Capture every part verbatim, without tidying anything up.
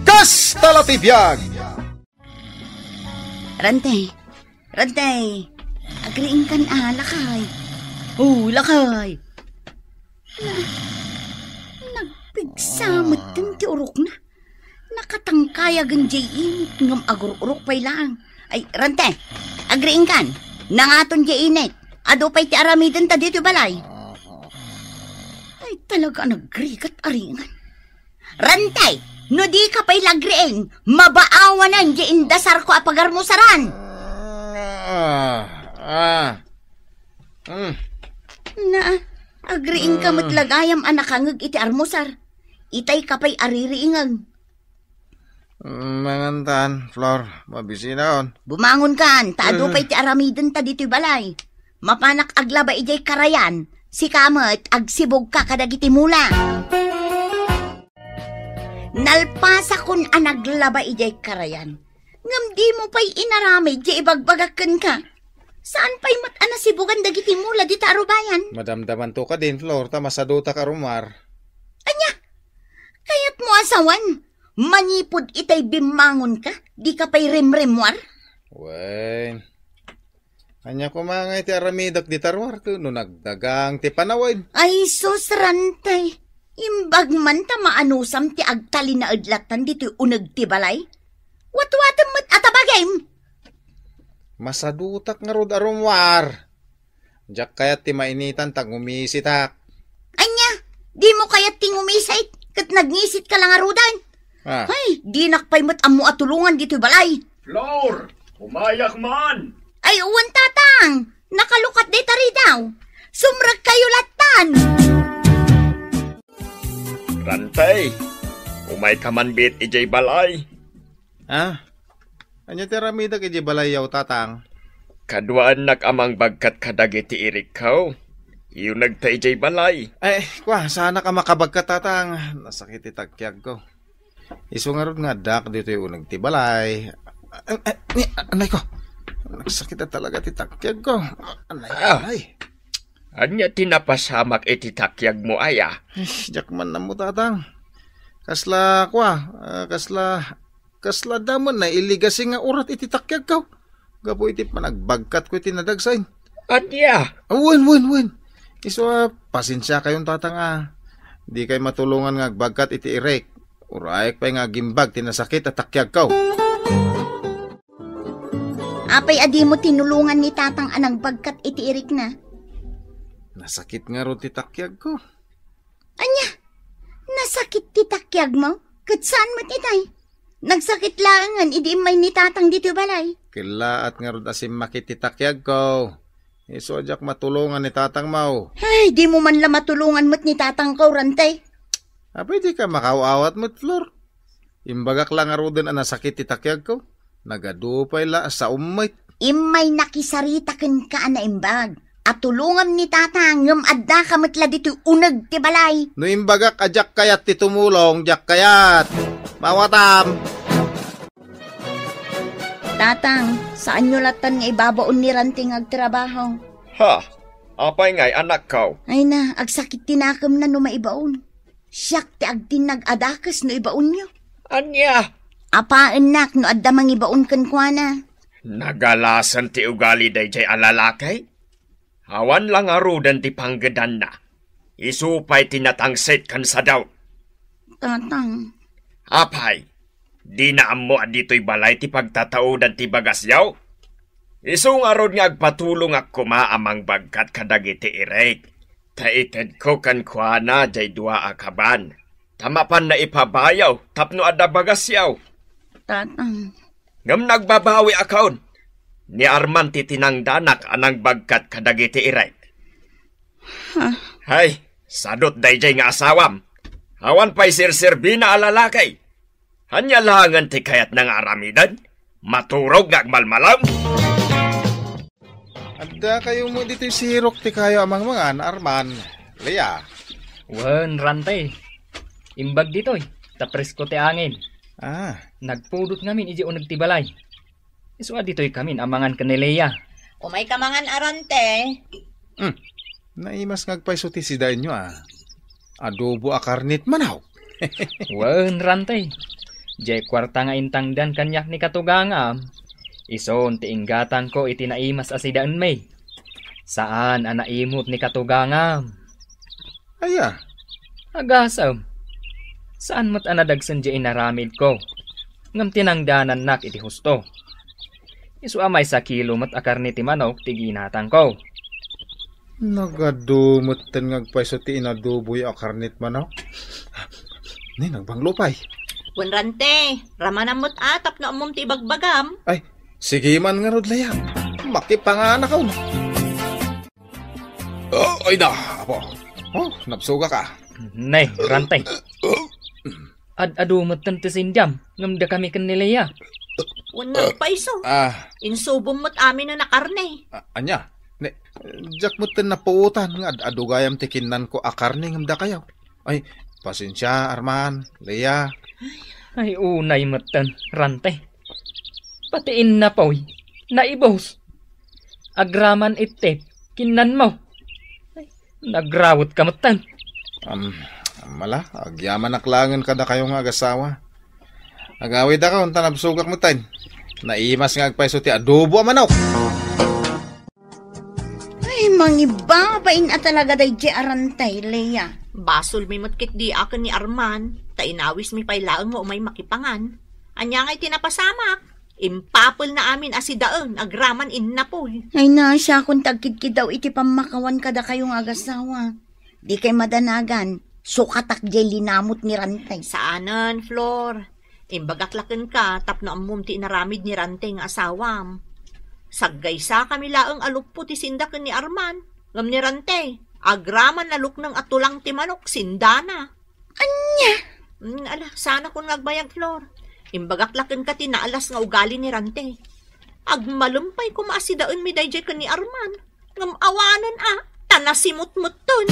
Kasta la ti biag! Rantay, Rantay, agriingkan a, lakay. Oh, lakay. Na, nagpigsa met ti urokna. Nakatangkayagen diay init ngem agur-urok pay laeng. Ay, Rantay, agriingkan. Nangaton diay init. Adu pay ti aramidenta ditoy balay. Ay, talaga a nagrigat a riingan. Rantay, no di ka pay lagriing, mabaawanan diay indasarko a pagarmusaran. Ah, ah. Mm. Na, agriing ka met la gayam a nakangeg iti armusar. Itay ka pay a ririingeg. Mm, mangantan, Flor, mabisinaon. Bumangonkan, ta adu Mm. pay ti aramidenta ditoy balay. Mapanak aglaba idiay karayan, sika met agsibugka kadagiti mula. Nalpasakon a naglaba idiay karayan. Ngem dimo pay inaramid ti ibagbagak kenka. Saan pay met a nasibugan dagiti mula dita a rubayan? Madamdamanto kadin, Flor, ta masadutak a rummuar. Ania? Kayatmo a sawen? Manipud itay bimmangonka, dika pay rimrimmuar? Wen. Ania koma ngay ti aramidek dita ruar ket no nagdagang ti panawen? Ay, sus, Rantay. Imbag man ta maanusam ti agtalinaed lattan ditoy uneg ti balay. Watwatem met a tabagim. Masadutak ngarud a rummuar. Diak kayat ti mainitan ta ngumisitak. Ania? Dimo kayat ti ngumisit ket nagngisit ka la ngaruden? Ah. Ay, dinak pay met ammo a tulongan ditoy balay. Flor, umayak man! Ay, wen, Tatang! Nakalukat dayta ridaw! Sumrekkayo lattan! Rantay, umayka man met idiay balay. Ah? Ania ti aramidek idiay balayyo, Tatang? Kaduaennak a mangbagkat kadagiti irikko. Iunegta idiay balay. Ay, kua, saanak a makabagkat, Tatang. Nasakit ti takkiagko. Isu ngarud nga addak ditoy uneg ti balay. Ay, ay, ni, anay ko. Nagsakit na talaga ti takkiagko. Anay, Ah. anay. Ania ti napasamak iti takkiagmo, aya? Ay, diak man ammo, Tatang. Kasla, kua, ah, kasla, kasla adda met nailligasi nga urat iti takkiagko. Gapu iti panagbagkatko iti nadagsain. Ania? Ah, wen, wen, wen. Isu a, pasensiakayon, Tatang, a. Dikay matulongan nga agbagkat iti irik. Urayek pay nga agimbag ti nasakit a takkiagko. Apay a dimo tinulongan ni Tatang a nagbagkat iti irikna? Nasakit ngarud ti takkiagko. Ania? Nasakit ti takkiagmo? Ket saan met itay? Nagsakit laengen idi immay ni Tatang ditoy balay. Kellaat ngarud a simmakit ti takkiagko. Isu a diak matulongan ni Tatangmo. Ay, dimo man la matulongan met ni Tatangko, Rantay. Apay dika makaaw-awat met, Flor? Imbagak la ngaruden a nasakit ti takkiagko. Nagadu pay la a saom met. Immay nakisarita kenka a naimbag a tulongam ni Tatang ngem addaka met la ditoy uneg ti balay. No imbagak a diak kayat ti tumulong, diak kayat. Mawatam. Tatang, saanyo lattan nga ibabaon ni Rantay nga agtrabaho? Ha? Apay ngay, anakko? Ay na, agsakit ti nakemna no maibaon. Siak ti agtinnag a dakes no ibaonyo. Ania? Apaennak no adda mangibaon kenkuana. Nagalasen ti ugali daydiay a lalaki? Awan la ngaruden ti panggedanna. Isu pay ti natangsit ken sadaw. Tatang. Apay, dina ammo a ditoy balay ti pagtataodan ti bagasyo? Isu ngarud nga agpatulongak koma a mangbagkat kadagiti irik. Ta itedko kenkuana diay dua a kaban. Ta mapanna ipabayaw tapno adda bagasyo. Tatang. Ngem nagbabawiakon. Ni Arman ti tinangdanak a nangbagkat kadagiti irik. Ha? Hay, sadut daydiay nga asawam. Awan pay serserbina a lalaki. Ania laengen ti kayatna nga aramiden? Maturog nga agmalmalem? Addakayo met ditoy sirok ti kayo a mangmangan, Arman. Lea. Wen, Rante. Imbag ditoy, ta presko ti angin. Ah. Nagpudot ngamin idiay uneg ti balay. Isu a ditoy kamin a mangan ken ni Lea. Umayka mangan, Rante. Hmm. Naimas nga agpayso ti sidaenyo, a. Adobo a karne ti manok. Wen, Rante. Diay kuarta nga intangdan kaniak ni katugangam, isun ti inggatangko iti naimas a sidaenmi. Saan a naimut ni katugangam. Aya? Agasem. Saan met a nadagsen diay inaramidko, ngem tinangdanannak iti husto. Isu a maysa kilo met a karne ti manok ti ginatangko. Nagadu metten nga agpayso ti inadoboyo a karne ti manok. Ni, nagbanglo pay. Wen, Rante, ramanam met a tapno ammom ti ibagbagam. Ay, sige man ngarud, Lea. Makipanganakon. Oh, ay da, apo. Oh, nabsugak. Nay, Rante. Ad-adu metten ti sindiam, ngem dakami ken ni Lea. Wen, nagpayso. Ah. Insubom met amin a karne. A-, ania? Ne, diak metten napuotan nga ad-adu gayam ti kinnanko a karne ngem dakayo. Ay, pasensia, Arman, Lea. Ay, unay metten, Rante. Pati innapoy, naibus. Agraman iti kinnanmo. Ay, nagrawet ka metten. Am, ammala, agyamanak laengen kadakayo nga agasawa. Agawidakon ta nabsugak metten. Naimas nga agpayso ti adobo a manok. Ay, mangibabain a talaga daydiay a Rantay, Lea. Basolmi met ketdi a ken ni Arman, ta inawismi pay laeng nga umay makipangan. Ania ngay ti napasamak? Impapelna amin a sidaen agraman innapoy. Ay, naasiakon ti agkidkidaw iti pammakawan kadakayo nga agasawa. Dikay madanagan, sukatak diay linamut ni Rantay. Saanen, Flor. Imbagak la kenka tapno ammom ti inaramid ni Rantay nga asawam. Saggaysakami laeng a luppo ti sinda ken ni Arman, ngem ni Rantay, agraman nalukneng a tulang ti manok, sindana. Ania? Mm, ala, saanakon nga agbayag, Flor. Imbagak la kenka ti naalas nga ugali ni Rantay. Agmalem pay koma a sidaenmi daydiay ken ni Arman. Ngem awanen a, ta nasimutmuton.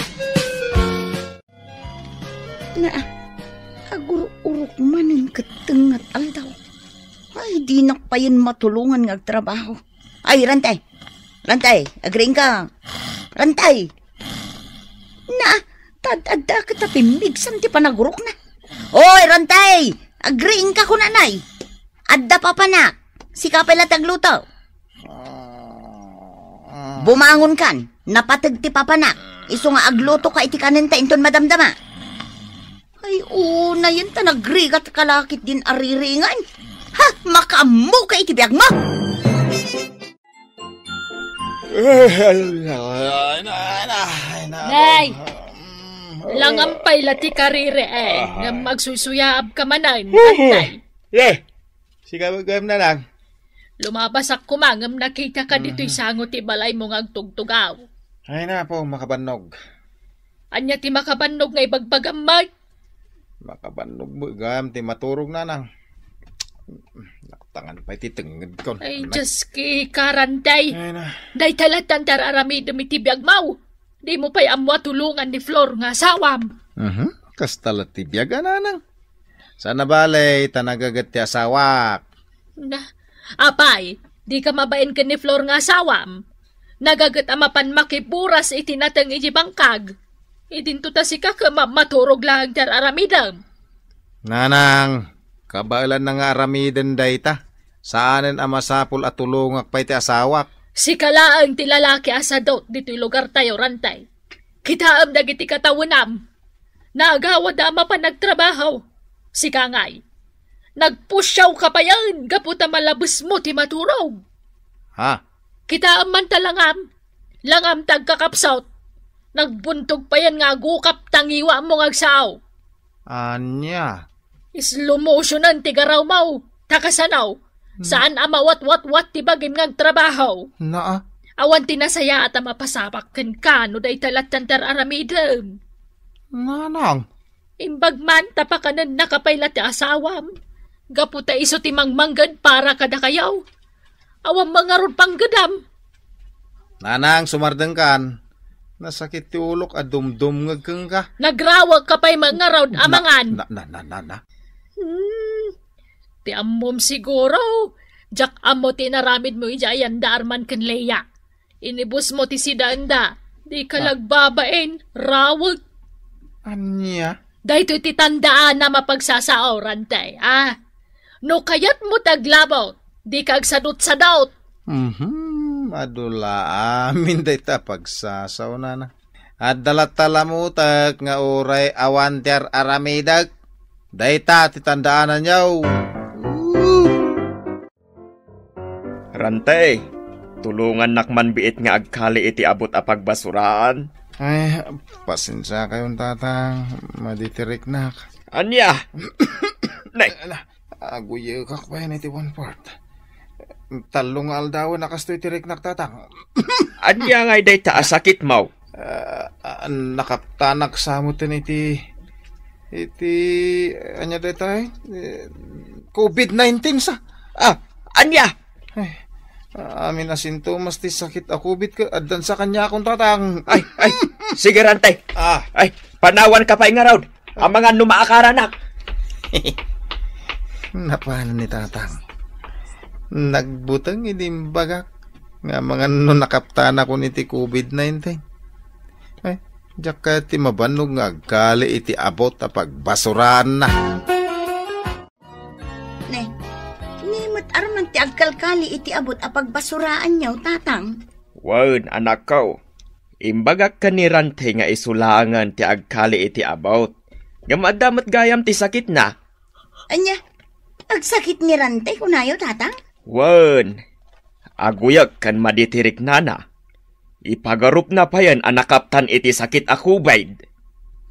Naa, agur-urok manen ket tengnga ti aldaw. Ay, dinak payen matulongan nga agtrabaho. Ay, Rantay! Rantay, agriingka! Rantay! Naa, tad-adda ket a pimmigsan ti panagurokna. Oy, Rantay! Agriingka kunanay! Adda papanak! Sika pay la ti agluto! Bumangonkan, napateg ti papanak, isu nga aglutoka iti kanenta inton madamdama. Ay, unayen ta nagrigat ka la ketdin a riringan. Ha, makaammoka iti biagmo! Nay! Langam pay la ti kariri, eh, ngem agsuysuyaabka manen, Nay. Ye, sika gayam, Nanang. Lumabasak koma ngem nakitaka ditoy sango ti balaymo nga agtugtugaw. Ay, napo, makabannog. Ania ti makabannog nga ibagbagam met? Makabannog met gayam ti maturog, Nanang. Naktangan pay ti tengngedkon. Ay, Diyos ki, Karantay. Ay, na. Dayta latta ti ar-aramidem iti biagmo. Dimo pay ammo a tulongan ni Flor nga asawam. Mhm. Kasta la ti biag, a, Nanang. Saan a bale, ta nagaget ti asawak. Na, apay, dika mabain ken ni Flor nga asawam? Nagaget a mapan makiburas iti nateng iti bangkag. Idinto ta sika ket ma-, maturog laeng ti ar-aramidem. Nanang, kabaelanna nga aramiden dayta. Saanen a masapul a tulongak pay ti asawak. Sika laeng ti lalaki a sadut ditoy lugartayo, Rantay. Kitaem dagiti katawenam. Naagawada a mapan agtrabaho. Sika ngay, nagpusiaw ka payen gapu ta malabesmo ti maturog. Ha? Kitaem man ta langam. Langam ti agkakapsut. Nagbuntog payen nga agukap ta ngiwatmo nga agsao. Ania? Slow motionan ti garawmo. Ta kasano? Na- Saan a mawatwatwat ti bagim nga agtrabaho. Naa. Awan ti nasayaat a mapasamak kenka no dayta lattan ti ar-aramidem. Nanang. Imbag man ta pakanennaka pay la ti asawam. Gapu ta isu ti mangmangged para kadakayo. Awan mangarud panggedam. Nanang, sumardengkan. Nasakit ti ulok a dumdumngeg kenka. Nagrawek ka pay mangarud a mangan. Na, na, na, na, na. Hmm. Ti ammom siguro, diak ammo ti inaramidmo idiay a Arman ken Lea. Inibusmo ti sidaenda. Dika Ah. lagbabain, rawek. Ania? Daytoy ti tandaanam a pagsasaoran, tay, ah. No kayatmo ti aglabut, dika agsadutsadut. Mhm, adu la amin dayta pagsasaonana. Adda latta lamutek nga uray awan ti ar-aramidek. Dayta ti tandaananyo. Rantay, tulongannak man biit nga agkali iti abut a pagbasuraan. Ay, pasensiakayon, Tatang. Madi ti riknak. Ania? Nay. Ala, aguyekak pay iti one fourth. Tallo nga aldawen a kastoy ti riknak, Tatang. Ania ngay dayta a sakitmo? Ah, ah, nakaptanak sa met iti, iti, ania dayta, eh? Eh, covid nineteen sa. Ah, ania? Ay, amin a sintomas ti sakit a covid ket addan sa kaniakon, Tatang. Ay, ay, sige, Rantay. Ah. Ay, panawanka pay ngarud. Amangan no maakaranak. Napanan ni Tatang. Nagbuteng idi imbagak nga amangan no nakaptanakon iti covid nineteen. Ay, diak kayat ti mabannog nga agkali iti abut a pagbasuraanna. Ne, ni met Arman ti agkalkali iti abut a pagbasuraanyo, Tatang? Wen, anakko. Imbagak ken ni Rantay nga isu laengen ti agkali iti abut. Ngem adda met gayam ti sakitna. Ania? Agsakit ni Rantay, kunayo, Tatang? Wen, aguyek ken madi ti riknana. Ipagarupna payen a nakaptan iti sakit a covid.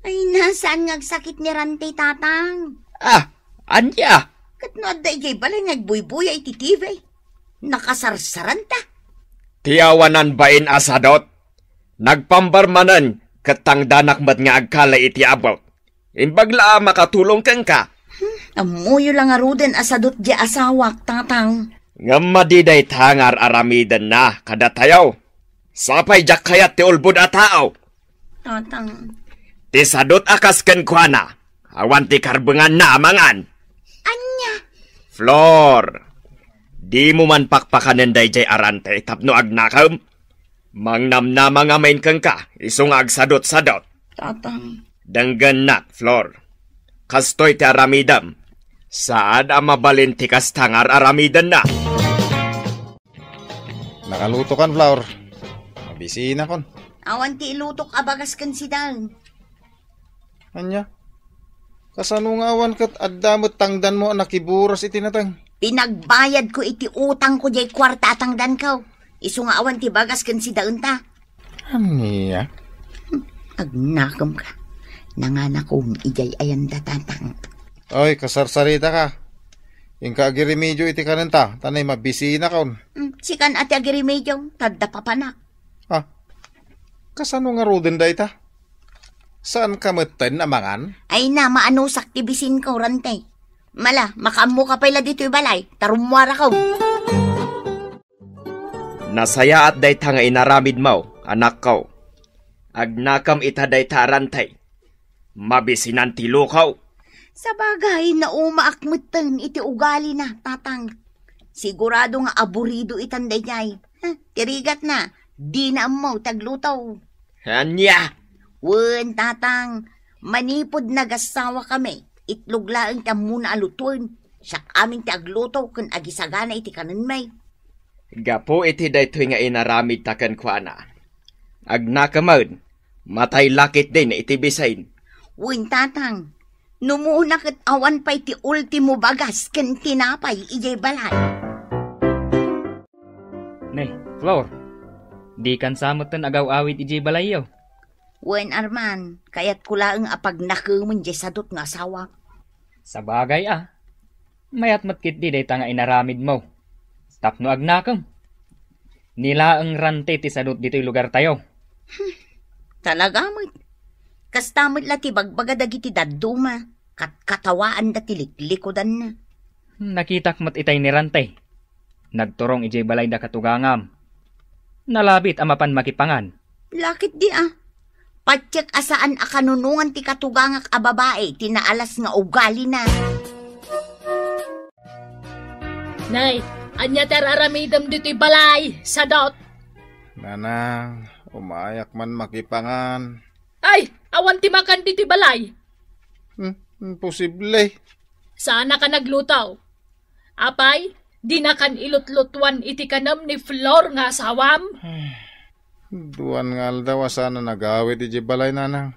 Ay, na, saan nga agsakit ni Rantay, Tatang? Ah, ania? Ket no adda idiay balay nga agbuybuya iti T V, nakasarsaranta. Ti awanan bain a sadut. Nagpambar manen ket tangdanak met nga agkali iti abut. Imbag la a makatulong kenka. Hmm, ammoyo la ngaruden a sadut diay asawak, Tatang. Ngem madi dayta nga ar-aramidenna kadatayo. Sapay diak kayat ti ulbod a tao. Tatang. Ti sadut a kas kenkuana, awan ti karbenganna a mangan. Ania? Flor, dimo man pakpakanen daydiay a Rantay tapno agnakem? Mangnamnama ngamin kenka, isu nga agsadutsadut. Tatang. Denggennak, Flor. Kastoy ti aramidem. Saan a mabalin ti kasta nga ar-aramidenna. Nakalutokan, Flor. Mabisinakon. Awan ti ilutok a bagas ken sidaen. Ania? Kasano nga awan ket adda met tangdanmo a nakiburas iti nateng? Pinagbayadko iti utangko diay kuarta a tangdanko. Isu nga awan ti bagas ken sidaenta. Ania? Hmm, agnakemka. Nanganakom idiay ayanda, Tatang. Oy, kasarsaritaka. Inka agiremedio iti kanenta, ta nay mabisinakon. Hmm, sikan a ti agiremedio, ta adda papanak. Ah, kasano ngaruden dayta? Saanka metten a mangan? Ay na, maanusak ti bisinko, Rantay. Mala, makaammoka pay la ditoy balay, ta rummuarako. Nasayaat dayta nga inaramidmo, anakko. Agnakem ita dayta a Rantay. Mabisinan ti lukaw. Sabagay, naumaak metten iti ugalina, Tatang. Sigurado nga aburido itan daydiay. Ha, ti rigatna, dina ammo ti agluto. Ania? Wen, Tatang, manipud nagasawa kami, itlog laeng ti ammona a lutoen. Siak amin ti agluto ken agisagana iti kanenmi. Gapu iti daytoy nga inaramidta kenkuana, agnakemen, matay la ketdin iti bisin. Wen, Tatang, numuna ket awan pay ti ultimo bagas ken tinapay idiay balay. Ne, Flor, dikan sa metten agaw-awid idiay balayyo? Wen, Arman, kayatko laeng a pagnakemen diay sadut nga asawa. Sabagay a, mayat met ketdi dayta nga inaramidmo. Tapno agnakem. Ni laeng Rantay ti sadut ditoy lugartayo. Hmm, talaga met. Kasta met la ti bagbaga dagiti dadduma, katkatawaanda ti liklikudanna. Hmm, nakitak met itay ni Rantay. Nagturong idiay balayda katugangam. Nalabit a mapan makipangan. Lakit di a. Patiek a saan a kanunongan ti katugangak a babai ti naalas nga ugalina. Nay, ania ti ar-aramidem ditoy balay? Sadot! Nanang, umayak man makipangan. Ay, awan ti makan ditoy balay. Hmm, imposible. Saan a ka nagluto? Apay, dinakan ilutlutuan iti kanem ni Flor nga asawam? Duan nga aldaw a saan a nagawid idiay balay, nanang.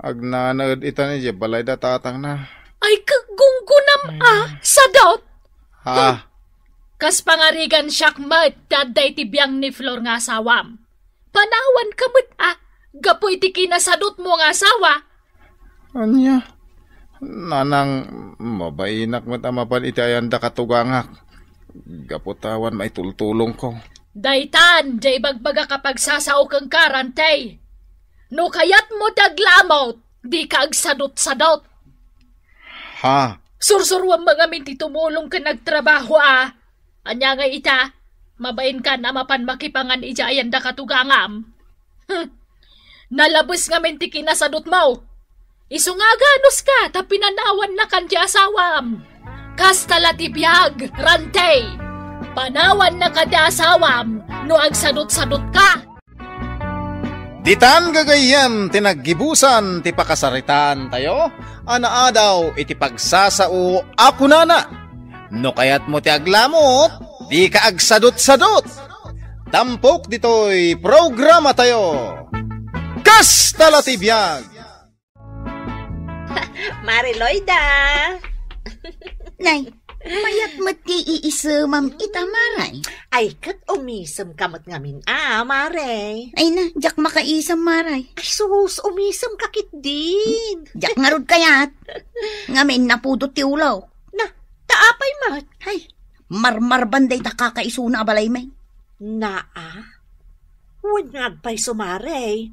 Agnanaed itan idiay balay da tatangna. Ay, kagunggunam a, sadot! Ha? Kas pangarigan siak met ti adda iti biang ni Flor nga asawam. Panawanka met a, gapu iti kinasadutmo nga asawa. Ania? Nanang, mabainak met a mapan iti ayanda katugangak. Gapu ta awan maitultulongko. Daytan, diay ibagbagak a pagsasao kenka, Rantey. No kayatmo ti aglamut, dika agsadutsadut. Ha? Sursuruam ngamin ti tumulong ken agtrabaho a. Ania nga ita, mabainkan a mapan makipangan idiay ayanda katugangam. Hmm. Nalabes ngamin ti kinasadutmo. Isu nga aganuska ta pinanawannakan ti asawam. Kasta la ti biag, Rantey. Panawannaka ti asawam no agsadutsadutka. Ditan gagayyem ti naggibusan ti pakasaritaantayo a naadaw iti pagsasao a kunana, "No kayatmo ti aglamut, dika agsadutsadut." Tampok ditoy programatayo. Kasta la ti biag! Mare Loida! Nay, mayat met ti iisemam ita, Maray. Ay, ket umisemka met ngamin a, Maray. Ay na, diak makaisem, Maray. Ay, sus, umisemka ketdin. Diak ngarud kayat. Ngamin, napudot ti ulok. Na, ta apay met? Ay, marmarban dayta kakaisuna a balaymi. Naa? Wen nga agpayso, Maray.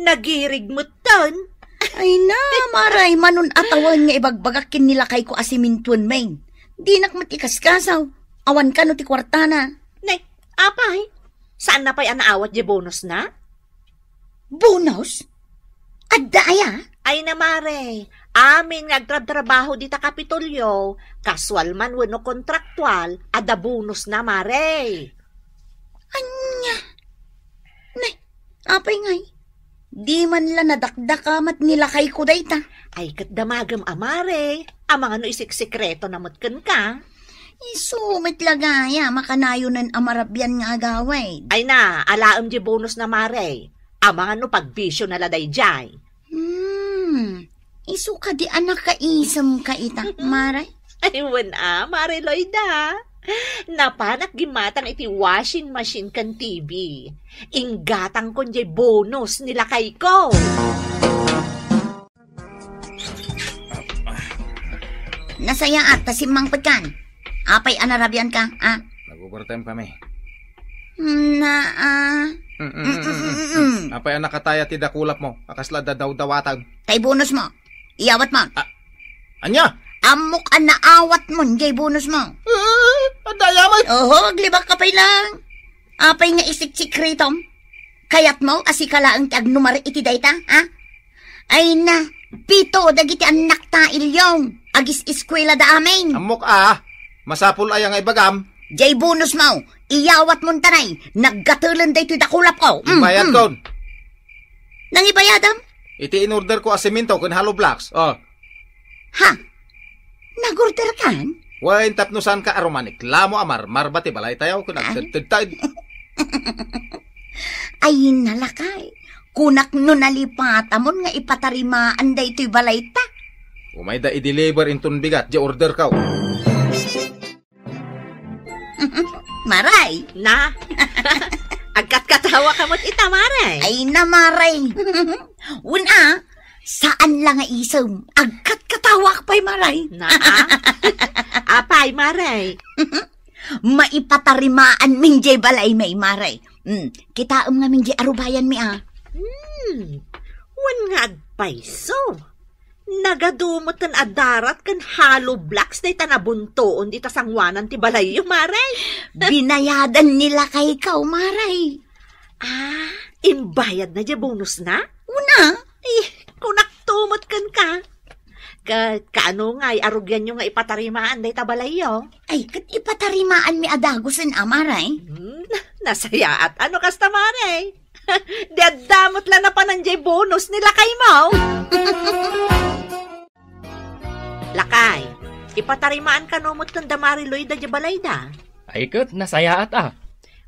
Nagirig metten. Ay na, Maray, manon a tawen nga ibagbagak ken ni lakayko a simintuenmi. Dinak met ikaskasaw. Awan kano ti kuartana. Ne, apay? Saanna pay a naawat diay bonusna? Bonus? Adda aya? Ay na, Maray. Amin nga agtrabtrabaho dita Kapitolyo, kasual man wenno kontraktual, adda bonusna, Maray. Ania? Nay, apay ngay? Di man la nadakdaka met ni lakayko dayta. Ay, ket damagem a, Maray. Amangan no isiksikretona met kenka. Isu met la gayam a kanayonen a marabian nga agawid. Ay na, alaem diay bonusna, Maray. Amangan no pagbisiona la daydiay. Hmm. Isu kadi a nakaisemka ita, Maray? Ay, wen a, Maray Loida. Napanak gimmatang iti washing machine ken T V. Inggatangkon diay bonus ni lakayko. Nasayaat ta simmangpetkan. Apay a narabianka, a? Nag-overtime kami. Na, a? Mm, mm, mm, mm, mm, mm. Apay a nakataya ti dakulapmo a kasla dadawdawatan? Tay bonusmo. Iyawatmo. A, ania? Ammok a naawatmon diay bonusmo. A, adda aya met? Oho, aglibakka pay lang. Apay nga isiksikretom? Kayatmo a sika laeng ti agnumar iti dayta, a? Ay na, pito dagiti annakta, Ilyong. Agis-eskuelada amin. Ammok a, masapul aya nga ibagam. Diay bonusmo, iyawatmon ta nay, naggatelen daytoy dakulapko. Mm, ibayadkon. Mm. Nangibayadam? Iti inorderko a semento ken hollow blocks, o. Ha? Nagorderkan? Wen, tapno saanka a rumaniklamo a marmarba ti balaytayo ken agtedtedta id- Ay, na lakay. Kunak no nalipatamon nga ipatarimaan daytoy balayta. Umayda i-deliver inton bigat diay orderko. Maray. Na? Agkatkatawaka met ita, Maray. Ay na, Maray. Wen a, saan la nga isem. Agkatkatawak pay, Maray. Na? Apay, Maray? Maipatarimaan min diay balaymi, Maray. Hmm, kitaem ngamin diay arubayanmi, a. Hmm, wen nga agpayso. Nagadu metten a darat ken hollow blocks dayta nabuntoon dita sangoanan ti balayyo, Maray. Binayadan ni lakayko, Maray. A, imbayadna diay bonusna? Wen a. Ay, kunakto met kenka. Ket kaano ngay a rugianyo nga ipatarimaan dayta balayyo? Ay, ket ipatarimaanmi a dagusen a, Maray. Hmm, nasayaat a no kasta, Maray. Di adda met la napanan diay bonus ni lakaymo. Lakay, Ipatarimaan kano met ken da Mariloy da diay balayda. Ay ket, nasayaat a.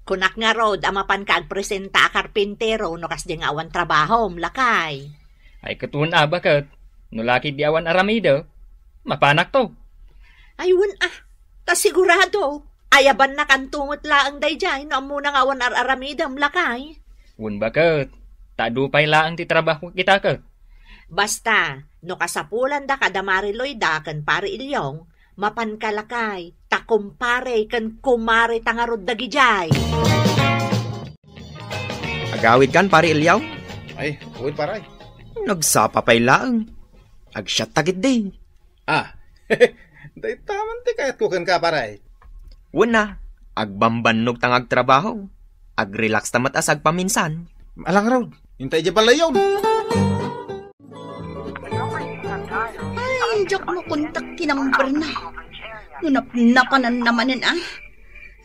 Kunak ngarud a mapanka agpresenta a karpintero no kasdi nga awan trabahom, lakay. Ay ket wen a baket, no lakay di awan aramide, mapanakto. Ay wen a, ta sigurado, ayabannakanto met laeng daydiay no ammona nga awan ar-aramidem, lakay. Wen baket, ta adu pay laeng ti trabaho kita ket. Basta, no kasapulandaka da Mariloy da ken Pari Ilyong, mapanka lakay, ta kumpare ken kumare ta ngarud dagidiay. Agawidkan, Pari Ilyong? Ay, wen, paray. Nagsapa pay laeng. Agsiatta ketdi. Ah, dayta man ti kayatko kenka, paray. Wen a, agbambannog ta nga agtrabaho. Agrelax ta met a sagpaminsan. Alangrod, intay diay balayyon. Ay, diak makontak ti number na. No napnapananna manen a.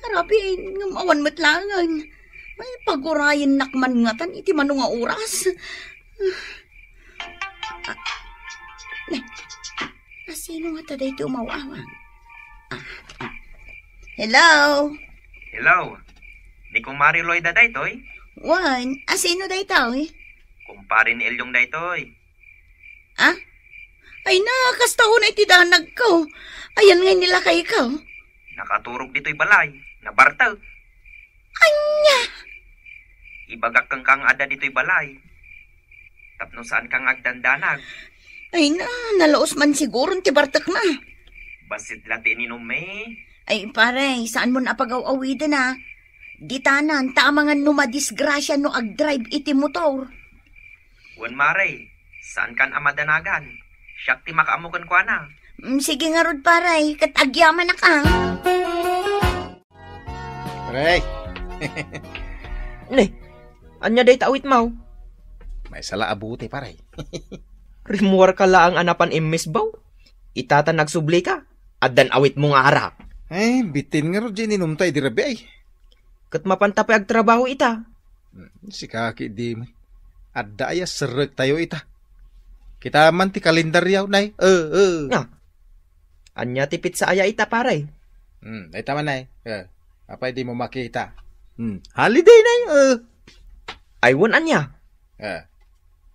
Rabii, ngem awan met laengen. Ay, pagurayennak man ngatan iti mano nga oras. Ah, ne, asino ngata daytoy umaw-awang? Ah, ah. Hello? Hello. Ni Kumare Loida daytoy? Wen, asino daytoy? Kumpare ni Elyong daytoy. Ah? Ay na, kasta unay ti danagko. Ayan ngay ni lakayko. Nakaturog ditoy balay. Nabartek. Ania? Ibagak kenka nga adda ditoy balay. Tapno saanka nga agdandanag. Ay na, nalaos man siguron ti bartekna. Bassit la ti ininummi. Ay, pare, saanmon a pagaw-awiden a. Ditanan, ta amangan no madisgrasia no agdrive iti motor. Wen, mare, saankan a madanagan. Siak ti makaammo kenkuana. Mm, sige ngarud, pare, ket agyamanak a. Pare. Ne, ania dayta awitmo? Maysa la a bote, pare. Rimmuarka laeng a napan immisbaw. Ita ta nagsublika, addan awitmo nga arak. Eh, bitin ngarud diay ininumta idi rabii. Ket mapanta pay agtrabaho ita. Hmm, sika ketdi met. Adda aya serrektayo ita. Kita man ti kalendaryo, nay. Eh, eh. Nga. Ania ti petsa aya ita, pare? Hmm, dayta man, nay. Eh, apay dimo makita? Hmm, holiday, nay. Eh. Ay, wen, ania? Eh,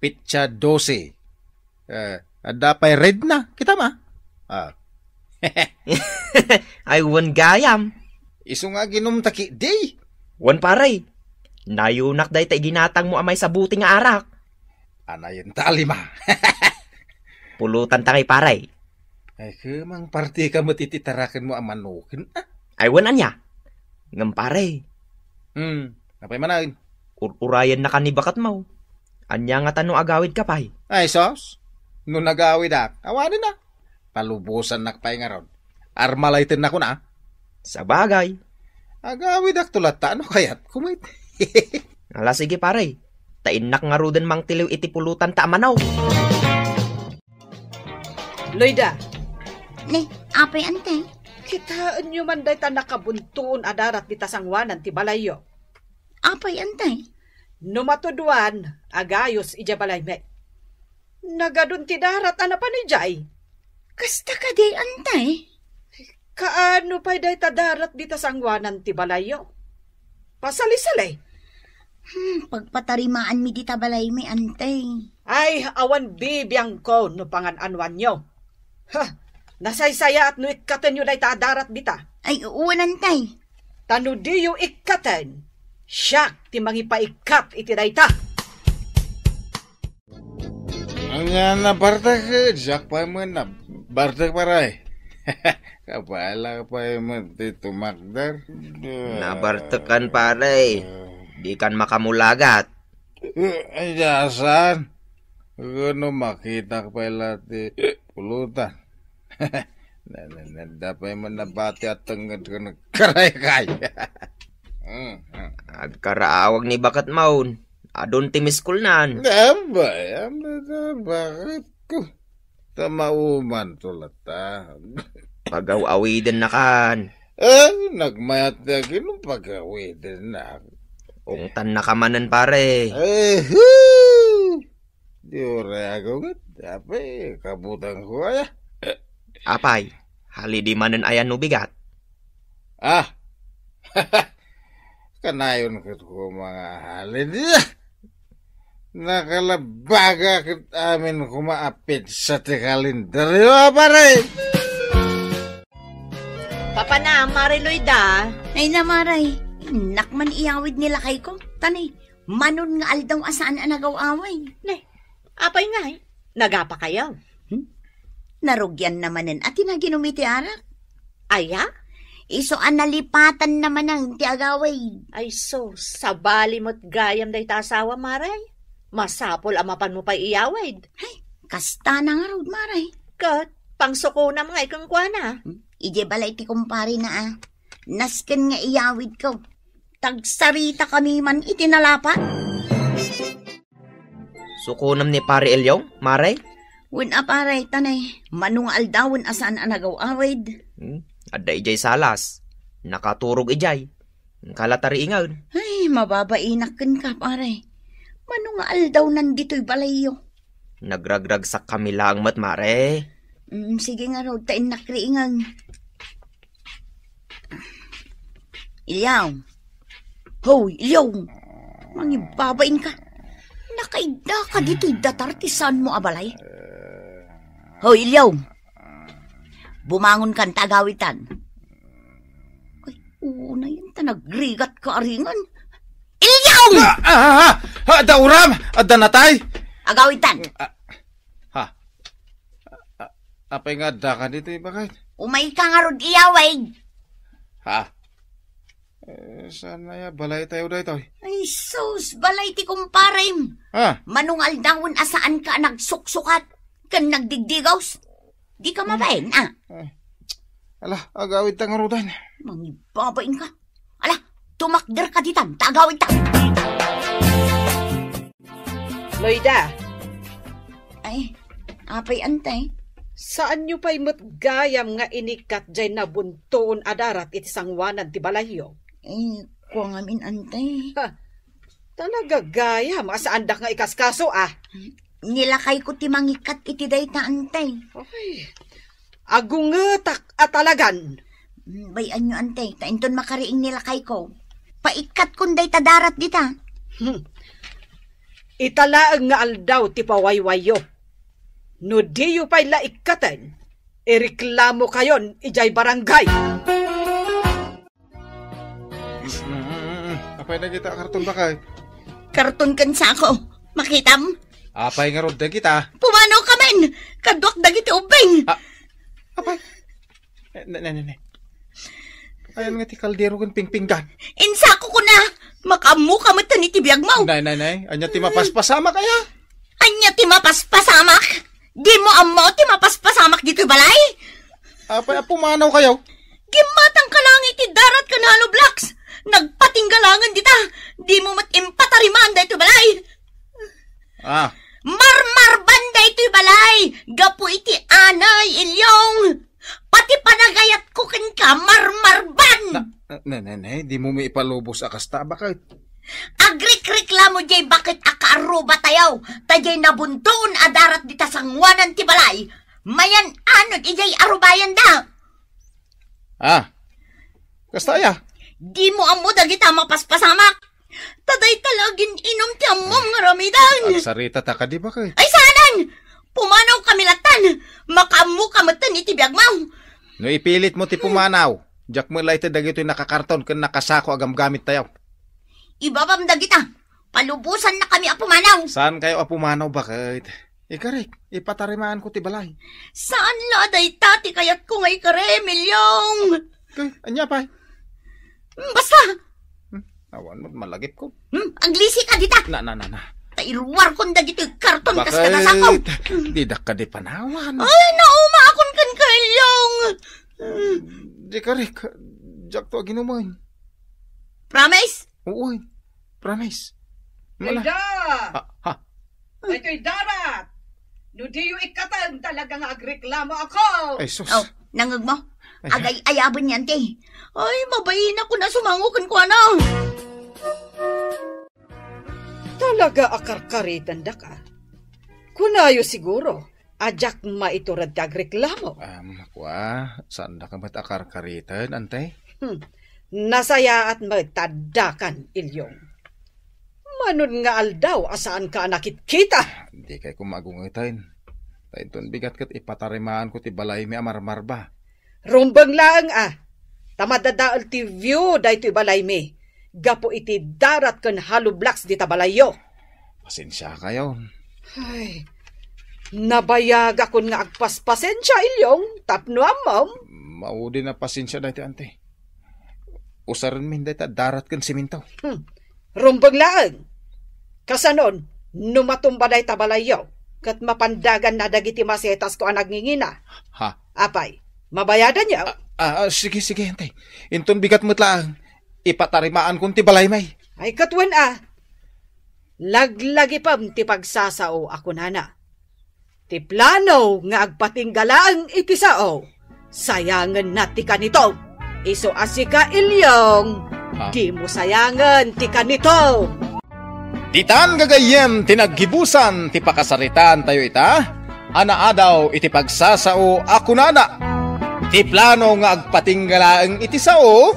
petsa dose. Eh, adda pay red na. Kitam a? Ah. Ay, wen gayam. Isu nga aginumta ketdi. Wen, pare. Nayunak dayta iginatangmo a maysa bote nga arak. Anayen ta a lima. Pulotanta ngay, pare. Ay, kemang partika met iti tarakenmo a manoken, ah. Ay, wen, ania? Ngem, pare. Hmm, apay manen? Ur-urayennaka ni baketmo. Ania ngata no agawidka pay? Ay, sus. No nagawidak, awanen a. Palubosannak pay ngarud. Armalaytennakon a. Sabagay. Agawidakto latta no kayatko met. Ala, sige, pare. Ta innak ngaruden mangtiliw iti pulotanta a manok. Loida. Ne, apay, ante? Kitaenyo man dayta nakabuntoon a darat dita sangoanan ti balayyo. Apay, ante? No matuduan, agayos idiay balaymi. Nagadun ti darat a napan idiay. Kasta kadi, ante? Kaano pay dayta darat dita sangoanan ti balayyo? Pasalisali. Hmm, pagpatarimaanmi dita balaymi, ante. Ay, awan bibiangko no pangan-anuanyo. Ha, nasaysayaat no ikkatenyo dayta a darat dita. Ay, wen, ante. Ta no diyo ikkaten, siak ti mangipaikkat iti dayta. Ania, nabartek? Diak pay met nabartek, pare. Kabaelak pay met ti tumakder. Nabartekan, pare. Dikan makamulagat. Ay, diak saan? Kuno makitak pay la ti pulutan. Na, na, na, adda pay met nabati a tengnged ken karaykay. Mm, mm. Agkaraawag ni baketmo. Adun ti miskolnan. Abay, abay, abay, baketko. Ta maumanto latta. Pagaw-awidennakan. Eh, nagmayat ti aginom, pagawidennak. Ungtannaka manen, pare. Eh, hu! Di uray agunget, apay, kabutangko aya. Apay, Halidi manen aya no bigat? Ah! Kanayon ket ko mga halidi. Nakalabaga ket amin koma a petsa ti kalendaryo, a, pare! Papa na, Mare Loida. Ay na, Mare. Innak man iyawid ni lakay ko. Tanay, manon nga aldaw a saan a nagaw-away. Ne, apay ngay? Nagapa kayo? Hmm? Narugian na manen a ti naginum iti arak. Aya? Isu a nalipatan na manen ti agawid. Ay sus, sabali met gayam dayta asawa, Mare. Masapul a mapan mo pay iyawid. Ay, kasta na ngarud, Mare. Ket, pangsukonam ngay kenkuana. Hmm? Idiay balay ti kumpare na, a. Nasken nga iyawid ko. Tagsarita kami man iti nalapa. Sukonam ni Pare Elyong, Mare? Wen a, Pare, tanay, mano nga aldawen a saan a nagaw-awid. Hmm? Adda idiay salas. Nakaturog idiay. Kala tariingan. Ay, mababainak kenka, Pare. Mano nga aldawnan ditoy balayyo? Nagragragsak kami laeng met, Mare. Mm, sige ngarud, ta innak riingan. Ilyaw. Hoy, Ilyaw. Mangibabain ka. Nakaidda ka ditoy datar ti saan mo a balay. Hoy, Ilyaw. Bumangon kan ta agawitan. Ay, una yan ta nagrigat ka aringan. Ilyaw! Ah, ah, ah, ah, adda uram! Adda natay! Agawitan. Ah, ha? Ah, apay nga adda ka ditoy, bakit? Umay ka ngarud iyawid. Ha? Eh, saan na ya? Balay tayo daytoy. Ay, sus, balay ti kumparem. Ha? Manong aldawen a saan ka nagsuksukat ken nagdigdigaws. Di ka mabain, a? Eh, ala, agawid ta ngarudan. Mangibabain ka. Ala, tumakder ka ditan, ta agawid ta. Loida. Ay, apay, Antay? Saanyo pay met gayam nga inikkat jay nabuntoon a darat iti sanguanan ti balayyo? Eh, kua ngamin, Antay. Ha, talaga gayam a saandak nga ikaskaso, a? Ni lakayko ti mangikkat iti dayta, Antay. Ay, agungetak a talagan. Mm, bay-anyo, Antay, ta inton makariing ni lakayko, paikkatkon dayta darat dita. Hmm. Ita laeng nga aldaw ti pawaywayyo. No diyo pay la ikkaten, ireklamo kayon idiay barangay. Mm, apay dagita a karton, bakit? Karton ken sako. Makitam? Apay ngarud dagita? Pumanaw ka men! Kaduak dagiti ubbing! Ah, apay? Eh, ne, ne, ne, ne. Ayan nga ti kaldero ken pingpinggan. Insako ko na! Makaammo ka met iti biag mo! Nay, nay, nay. Anya ti mapaspasamak, aya? Anya ti mapaspasamak? Dimo ammo ti mapaspasamak ditoy balay? Apay a pumanaw kayo? Gimmatang ka lang iti darat ken hollow blocks. Nagpatingga langen dita. Dimo met impatariman daytoy balay. Ah. Marmarban daytoy balay. Gapu iti anay, Ilyong. Pati panagayatko kenka, marmarban. Na, ne, ne, ne, dimo mi ipalubos a kasta, bakit? Agrikreklamo jay bakit a kaarruba tayo, ta jay nabuntoon a darat dita sanguanan ti balay, mayan-anod ijay arubayan da. Ah, kasta aya? Dimo ammo dagita mapaspasamak. Ta dayta la agin-inum ti ammom nga aramiden. Agsarita ta kadi, bakit? Ay, saanen! Pumanaw kami latan. Makaammo ka metten iti biag mo. No ipilit mo ti pumanaw, diak met la ited dagitoy nakakarton ken nakasako a gamgamit tayo. Ibabam dagita. Palubosan na kami a pumanaw. Saan kayo a pumanaw, bakit? Ikarek, ipatarimaan ko ti balay. Saan la dayta ti kayatko nga ikarem, Ilyong? Kay, anya pay? Basta! Hmm, awan mo, malagip ko. Hmm, aglisi ka dita! Na, na, na, na. Ta iruar kon dagiti karton kas kadasako. Bakit? Didak kadi panawan. Ay, naumaakon kenka, Ilyong! Di ka, Rick. Diak to aginuman. Promise? Oo, eh. Promise. Mala. Loida! Ha? Ha? Daytoy darat! No diyo ikkaten, talaga nga agreklamo ako! Ay, sus. Oh, nangeg mo? Ay, agay-ayaben yan, ti. Ay, mabain ako na sumango kenkuana. Talaga a karkaritan daka. Kunayo siguro, A diak maitured ti agreklamo. Am, kua, saandaka met a karkariten, ante? Hmm. Nasayaat met ta addakan, Ilyong. Mano nga aldaw a saanka a nakitkita? Dikay koma agungeten. Ta inton bigat ket ipatarimaanko ti balaymi a marmarba. Rumbeng laeng a, ta madadael ti view daytoy balaymi gapu iti darat ken hollow blocks dita balayyo. Pasensiakayon. Ay, nabayagakon nga agpaspasensia, Ilyong, tapno ammom. Maudin a pasensia daytoy, ante. Usarenmin dayta darat ken siminto. Hmm. Rumbeng laeng. Kasanon, no matumba dayta balayyo, ket mapandaganna dagiti masetasko a nagngingina. Ha? Apay, mabayadanyo? Ah, ah, ah, sige, sige, ante. Inton bigat met laeng, ipatarimaankon ti balaymi. Ay, ket wen a. Laglagipem ti pagsasao a kunana. Ti plano nga agpatingga laeng iti sao, sayangenna ti kanito. Isu a sika, Ilyong, ha? Dimo sayangen ti kanito. Ditan gagayyem ti naggibusan ti pakasaritaantayo ita, a naadaw iti pagsasao a kunana, ti plano nga agpatingga laeng iti sao,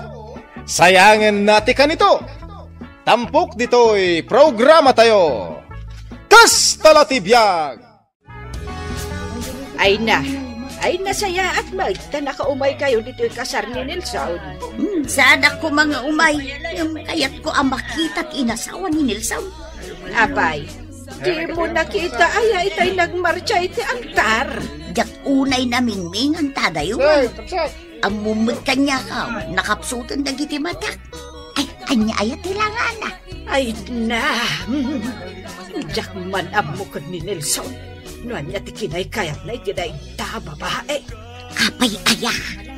sayangenna ti kanito. Tampok ditoy programatayo. Kasta la ti biag! Ay na, ay nasayaat met ta nakaumaykayo ditoy kasar ni Nelson. Hmm, saanak koma nga umay. Ngem kayatko a makita ti inasawa ni Nelson. Apay, dimo nakita aya itay nagmartsa iti altar? Diak unay namingmingan ta adayo. Ammom met kaniak a nakapsuten dagiti matak. Ay, ania aya ti langana? Ay na, diak man ammo ken ni Nelson no ania ti kinaykayatna iti dayta a babae. Apay aya?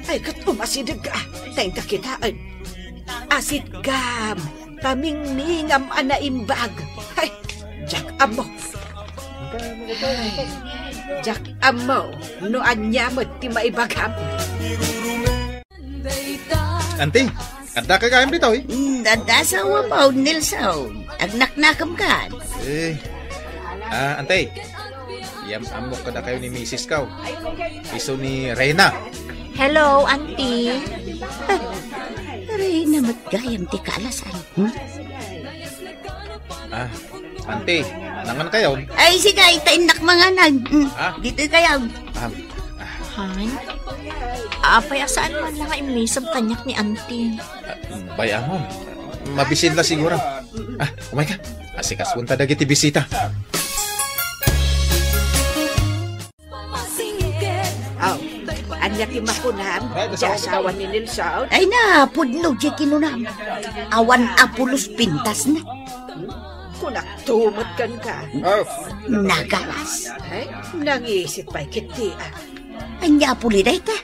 Ay, ket umasideg a, ta inka kitaen. Asidgam, ta mingmingam a naimbag. Ay, diak ammo. Ay, diak ammo no ania met ti maibagam. Anti, adda ka gayam ditoy? Hmm, adda asawa mo, Nelson. Agnaknakemkan. Eh, ah, Anti, yam-ammok kadakayo ni misis ko. Isu ni Reyna. Hello, Anti. Ah, Reyna met gayam ti kaalasan. Hmm? Ah, Anti, nangan kayo? Ay, sige, ay, ta innak manganan. Mm, ah? Dito kayo. Ah, ah. Han? Apay, a saan man lang nga immisem kaniak ni Anti? Ah, bay-amon. Mabisin la siguro. Ah, umay ka. Asikasunta dagiti bisita. Aw, ania ti makunam, ti asawa ni Nelson? Ay na, pudno ti kinunam. Awan a pulos pintasna. Kunak tumot kenka. Nagalas. Ay, nangisip pay ketdi, ah. Ania a puli dayta?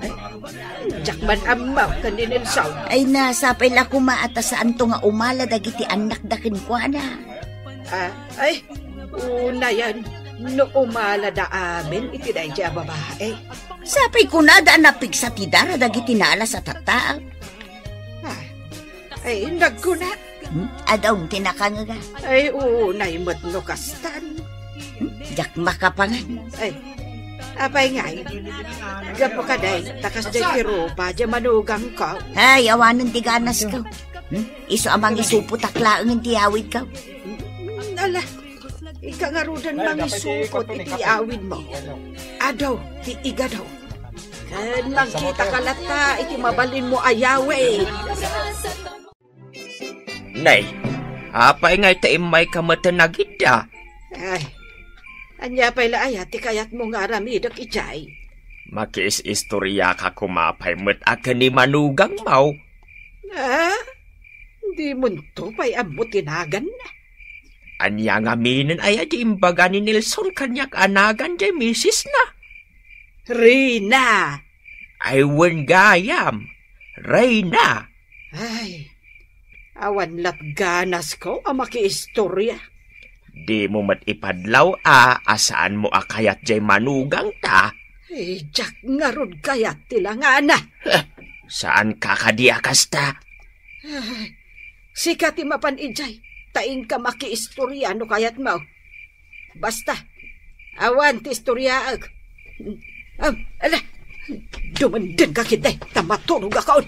Ay, diak man ammo ken ni Nelson. Ay na, sapay la koma a ta saanto nga umala dagiti annakda kenkuana. Ah, ay, unayen, no umalada amin iti daydiay a babae. Sapay kunada a napigsa ti dara dagiti naalas a tattao. Ah, ay, nagkuna. Hmm? Adda ti nakangaga. Ay, unay met no kastan. Hmm? Diak makapangan. Ay, apay ngay? Gapu kaday, ta kasdiay ti rupa, diay manugangko. Ay, awanen ti ganasko. Hmm? Isu a mangisupotak laengen ti awidko. Ala, ika ngaruden mangisupot iti awidmo. Adu ti igadu. Ken mangkitaka latta iti mabalinmo a yawid. Nay, apay ngay ta immayka met a nagidda? Ay, ania pay la aya ti kayatmo nga aramidek idiay? Makiis-istoriaka koma pay met a ken ni manugangmo. Ah? Dimonto pay ammo ti naganna? Ania ngaminen aya ti imbaga ni Nelson kaniak a nagan diay misisna? Reyna! Ay, wen gayam, Reyna! Ay, awan lat ganasko a makiistoria. Dimo met ipadlaw a, a saanmo a kayat diay manugangta? Ay, diak ngarud kayat ti langana. Heh, saanka kadi a kasta? Ay, sika ti mapan idiay, ta inka makiistoria no kayatmo. Basta, Awan ti istoryaek. Am, ala, dumendengka ketdi, ta maturogakon.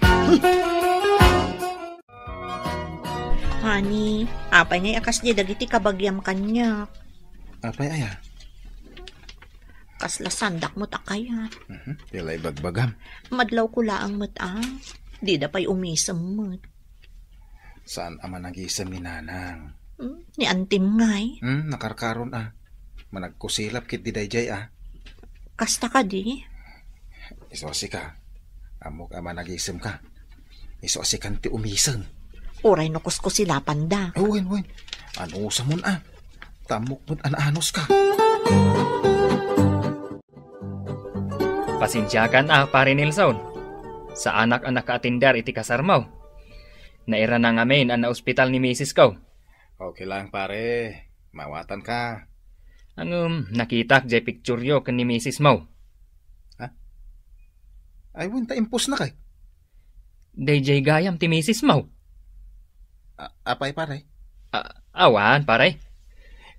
Honey, apay ngay a kasdi dagiti kabagiam kaniak? Apay aya? Kasla saandak met a kayat. Mhm, ti la ibagbagam. Madlawko laeng met a. Dida pay umisem met. Saan a managisem ni Nanang? Hmm, ni antim ngay. Hmm, nakarkaron a. Managkusilap ketdi daydiay a. Kasta kadi? Isu a sika. Ammok a managisemka. Isu a sikan ti umisem. Uray no kuskusilapanda. Oh, wen, wen. Anusamon a. Ta ammok met a naanuska. Pasensiakan a, Pare Nelson. Saanak a nakaatender iti kasarmo. Nairana ngamin a naospital ni misisko. Okay lang, pare. Maawatanka. Ngem, nakitak jay pictureyo ken ni misismo. Ha? Ay, wen, ta impostnakay. Dayjay gayam ti misismo. A-, apay, pare? A-, awan, pare.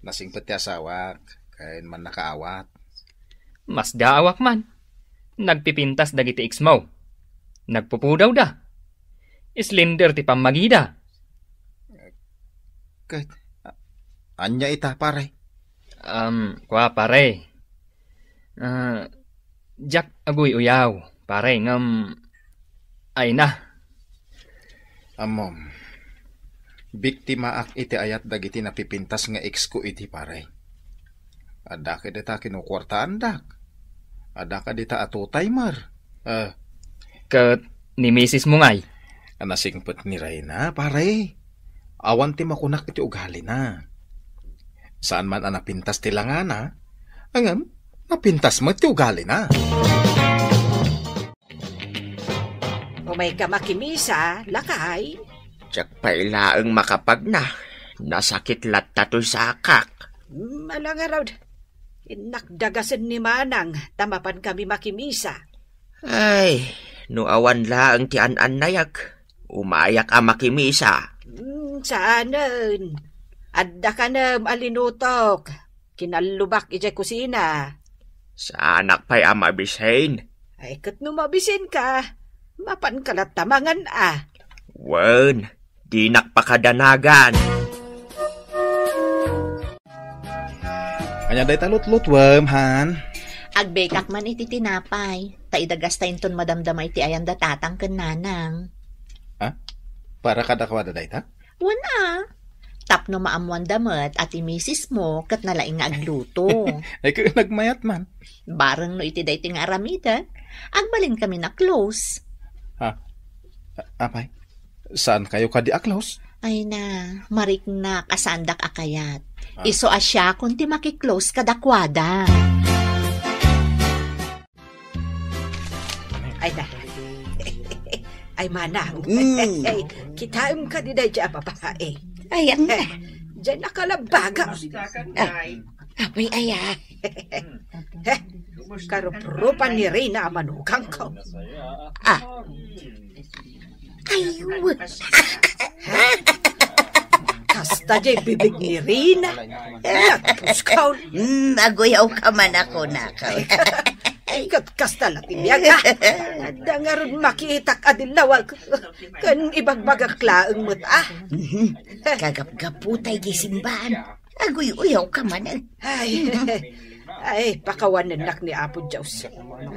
Nasingpet ti asawak, ken mannakaawat. Masdaawak man. Nagpipintas dagiti ex-mo. Nagpupudawda. Slender ti pammagida. Ket, a-, ania ita, pare? Um, kua, pare. Ah, diak aguy-uyaw, pare, ngem, ay na. Ammom, biktimaak iti ayat dagiti napipintas nga ex-ko idi, pare. Adda kadita kinukuartaandak. Adda kadita a two-timer. Eh. Ket ni misismo ngay? A nasingpet ni Reyna, pare. Awan ti makunak iti ugalina. Saan man a napintas ti langana, ngem napintas met ti ugalina. Umayka makimisa, lakay. Diak pay laeng makapagna. Nasakit latta toy sakak. Mm, ala ngarud. Innak dagasen ni Manang ta mapankami makimisa. Ay, no awan laeng ti an-annayag, umayak a makimisa. Mm, saanen. Adda kanem a linutok. Kinallubak idiay kusina. Saanak pay a mabisin. Ay, ket no mabisinka, mapanka latta mangan a. Wen, dinak pakadanagan. Ania dayta lutlutuem, han? Agbekak man iti tinapay, ta idagasta inton madamdama iti ayanda tatang ken nanang. Ha? Para kadakuada dayta? Wen a. Tapno maammoanda met a ti misismo ket nalaing nga agluto. Ay, ket nagmayat man. Bareng no iti daytoy nga aramiden, agbalinkamin a close. Ha? A-, apay? Saankayo kadi a close? Ay na, mariknak a saandak a kayat. Ah. Isu a siakon ti maki-close kadakuada. Ay na. Ay, manang. Mm. Ay, kitaem kadi daydiay a babae. Ay, ang Eh, diay nakalabaga. Ah, apoy, aya. Eh, karuprupan ni Reyna a manugangko. Ah. Ay, kasta diay bibig ni Reyna. Nagpuskaw. Hmm, aguyaw ka man ako, nakaw. Ay, kat-, kasta la ti biag, ah. Adda ngarud makitak a dillawag. Kan ibagbagak laeng met, ah. Mhm. Kagapgaputay di simbaan. Aguy-uyaw ka man, eh. Ay, ay, pakawanennak ni Apo Dios.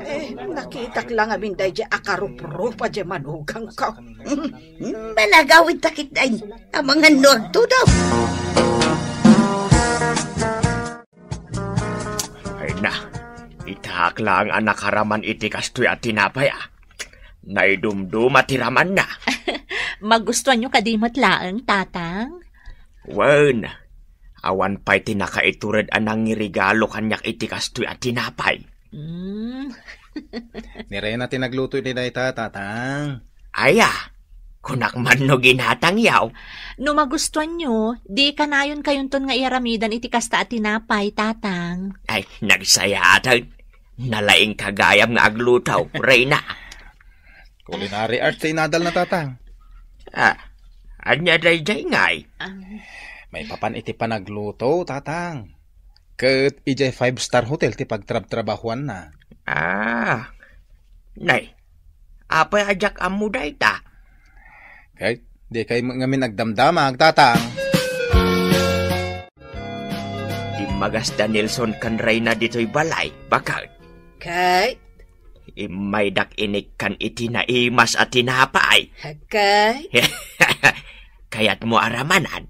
Eh, nakitak lang amin daydiay a karuprupa diay manugangko. Hmm, malagawid takit ay. Amangan no agtudaw. Ay na, itaak laeng a nakaraman iti kastoy a tinapay, ah. Naidumduma ti ramanna. Magustuanyo kadi met laeng, Tatang? Wen, awan pay ti nakaitured a nangirigalo kaniak iti kastoy a tinapay. Mm. Ni Reyna ti nagluto iti dayta, Tatang. Aya, kunak man no ginatang yaw. No magustuanyo, di kanayon kayonton nga iyaramidan iti kasta a tinapay, Tatang. Ay, nagsayaat. Nalaingka gayam nga agluto, Reyna. Culinary arts ti inadalna, Tatang. Ah, ania daydiay ngay? Ah. Maipapan iti panagluto, Tatang. Ket idiay five-star hotel ti pagtrabtrabahuanna. Ah. Nay, apay a diak ammo dayta? Kay, dikay met ngamin agdamdama, agtatang. Dimmagas da Nelson ken Reyna ditoy balay, baket. Kay? Immaydak inikkan iti naimas a tinapay. Kay? Kayatmo aramanan?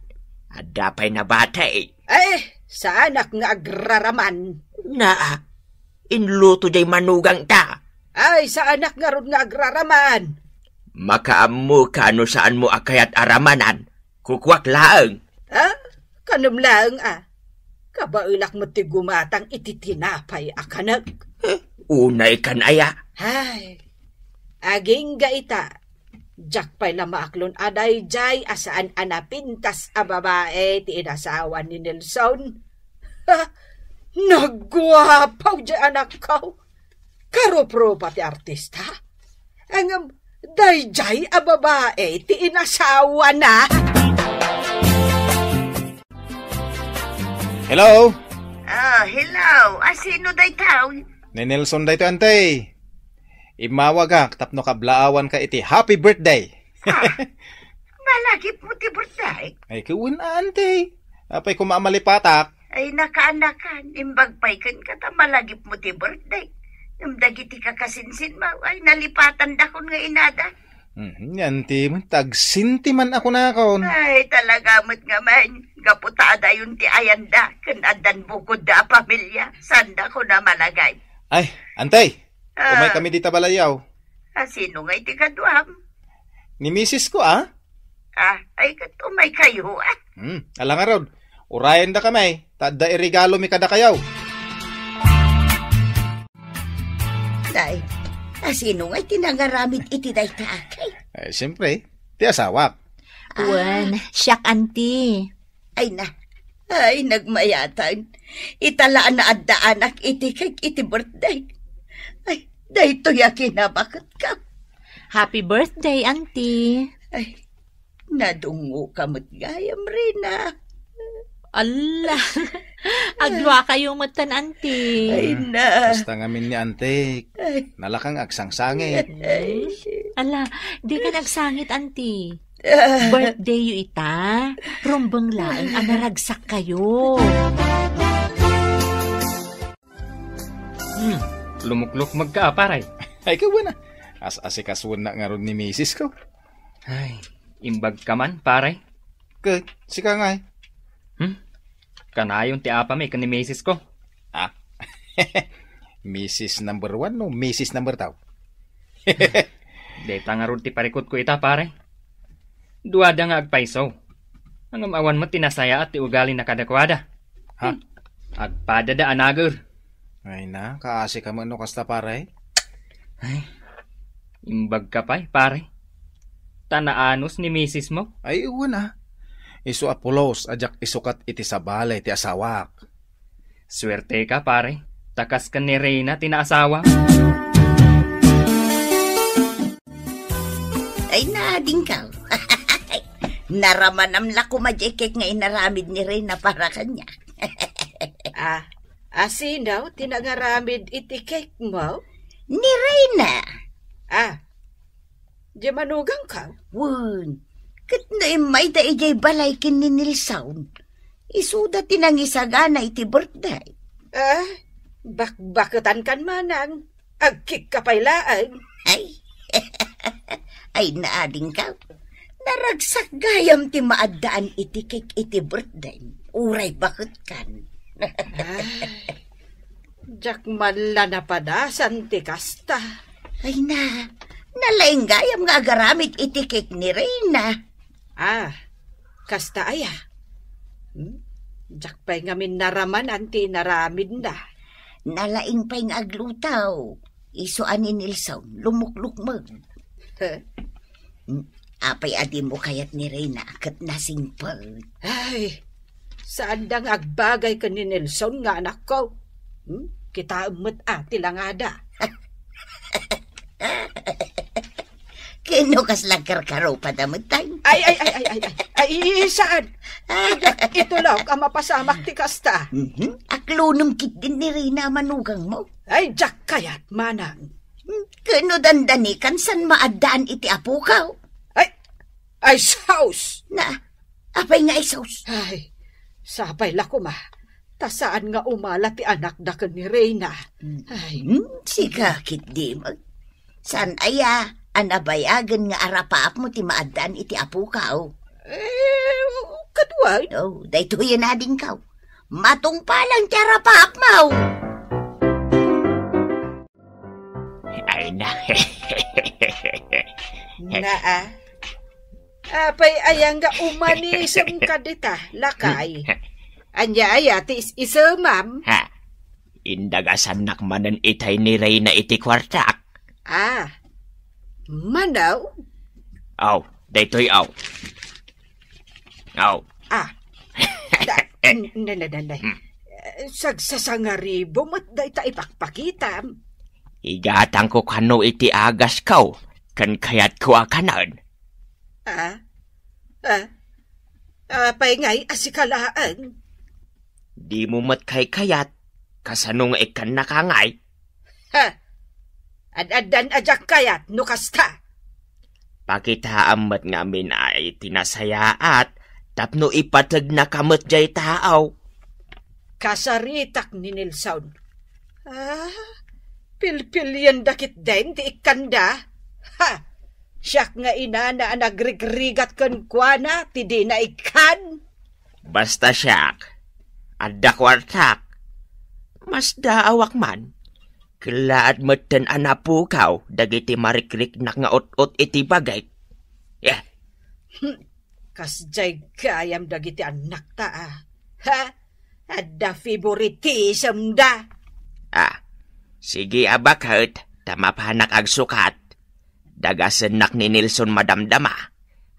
Adda pay nabati. Ay, saanak nga agraraman. Naa, inluto diay manugangta. Ay, saanak ngarud nga agraraman. Makaammoka no saanmo a kayat aramanan. Kukuak laeng. Ha? Kanem laeng a. Kabaelak met ti gumatang iti tinapay a kanek. Unay kan aya? Ay, agingga ita. Diak pay la maaklon a daydiay a saan a napintas a babae ti inasawa ni Nelson. Ha? Nagguapaw diay anakko. Karupropa ti artista. Ngem daydiay a babae ti inasawana. Hello? Ah, hello. Ah, sino daytoy? Ni Nelson daytoy, ante. Immawagak tapno kablaawanka iti happy birthday. Ah, malagipmo ti birthday? Ay, ket wen, ante. Apay koma a malipatak? Ay, nakaanakan, imbag pay kenka ta malagipmo ti birthday. Ngem dagiti kakasinsinmo, ay, nalipatandakon nga inada. Mhm, yan ti met, agsinti man a kunakon. Ay, talaga met ngamin, gapu ta adayon ti ayanda, ken addan bukodda a pamilia, saandakon a malagip. Ay, ante, ah, umaykami dita balayyo. Ah, sino ngay ti kaduam? Ni misisko, a. Ah, ay, ket umaykayo, a. Hmm, ala ngarud, urayendakami, ta adda iregalomi kadakayo. Day, a, sino ngay ti nangaramid iti dayta, akay? Eh, siyempre, ti asawak. Ah. Wen, siak, anti. Ay na, ay, nagmayatan. Ita la a naaddaanak iti cake iti birthday. Ay, daytoy a kinabaket ka. Happy birthday, anti. Ay, nadungoka met gayam, Reyna. Alla, agluakayo metten, anti. Ay, na. Kasta ngamin ni antik. Ay. Nalakang agsangsangit. Ay. Ala, dika agsangit, anti. Ah. Birthday yo ita. Rumbeng laeng a naragsakkayo. Hmm, lumuklukmegka, a, pare. Ay, kawana. As-asikasuennak ngarud ni misisko. Ay, imbagka man, pare. Ket, sika ngay? Hmm? Kanayon ti apami ken ni misisko. Ah? Misis number one no misis number two? Dayta ngarud ti parikutko ita, pare. Duada nga agpayso. Ngem awan met ti nasayaat ti ugalina kadakuada. Ha? Hmm. Agpadada a nager. Ay na, kaasika met no kasta, pare. Ay, imbagka pay, pare. Ta naanus ni misismo? Ay, wen a. Isu a pulos a diak isukat iti sabali ti asawak. Suerteka, pare. Ta kas ken ni Reyna ti naasawa. Ay, naadingkaw. Naramanam la koma diay cake nga inaramid ni Reyna para kaniak. Ah, a, sino ti nangaramid iti cake mo? Ni Reyna. Ah, diay manugangko? Wen, ket no immayda idiay balay ken ni Nelson, isuda ti nangisagana iti birthday. Ah, bakbaketankan manang. Agcake ka pay laeng. Ay. Ay, naadingkaw. Naragsak gayam ti maaddaan iti cake iti birthday. Uray baketkan. Ay, diak man la napadasan ti kasta. Ay na, nalaing gayam nga agaramid iti cake ni Reyna. Ah, kasta aya? Hmm? Diak pay ngamin naraman-an ti inaramidna. Nalaing pay nga agluto. Isu a ni Nelson, lumuklukmeg. Heh. Hmm? Apay a dimo kayat ni Reyna ket nasingpet? Ay, saanda nga agbagay ken ni Nelson nga anakko. Hmm? Kitaem met a ti langada. Ken no kasla karkarupada met, tay? Ay, ay, ay, ay, ay, ay, ay, saan? Ay, itulok a mapasamak ti kasta. Mhm. Aklonem ketdin ni Reyna a manugangmo. Ay, diak kayat, manang. Ken no dandani kan san maaddaan iti apokaw? Ay, ay, sus! Na, apay nga isus? Ay, sapay la koma, ta saan nga umala ti anakda ken ni Reyna. Hmm. Ay. Hmm, sika ketdi met. Saan aya a nabayagen nga arapaapmo ti maaddaan iti apokaw? Eh, kaduay. Oh, daytoyen adingkaw. Matungpalan ti arapaapmo. Ay na. Naa. Apay aya nga umanisem ka dita, lakay? Ania aya ti is-isemam? Ha? Indagasannak manen itay ni Reyna iti kuartak. Ah. Manaw? Aw, daytoy aw. Aw. Ah. Da, n-, n-, n-, n-, Hmm. Eh, sagsasangaribo met dayta ipakpakitam. Igatangko kano iti agasko, ken kayatko a kanen. Ah? Ah? Apay ngay a sika laeng? Dimo met kaykayat, kasano nga ikkannaka ngay? Ha? Ad-addan a diak kayat no kasta. Pakitaam met ngamin a iti nasayaat tapno ipategnaka met diay tao. Kasaritak ni Nelson. Ah, pilpilienda ketdin ti ikkanda. Ha! Siak nga inana a nagrigrigat kenkuana ti dina ikkan. Basta siak, adda kuartak. Masdaawak man. Kellaat metten a napukaw dagiti marikriknak nga ut-ot iti bagik. Eh. Hmm, kasdiay gayam dagiti annakta, a. Ha? Adda favoritismda. Ah, sige a baket, ta mapanak agsukat. Dagasennak ni Nelson madamdama.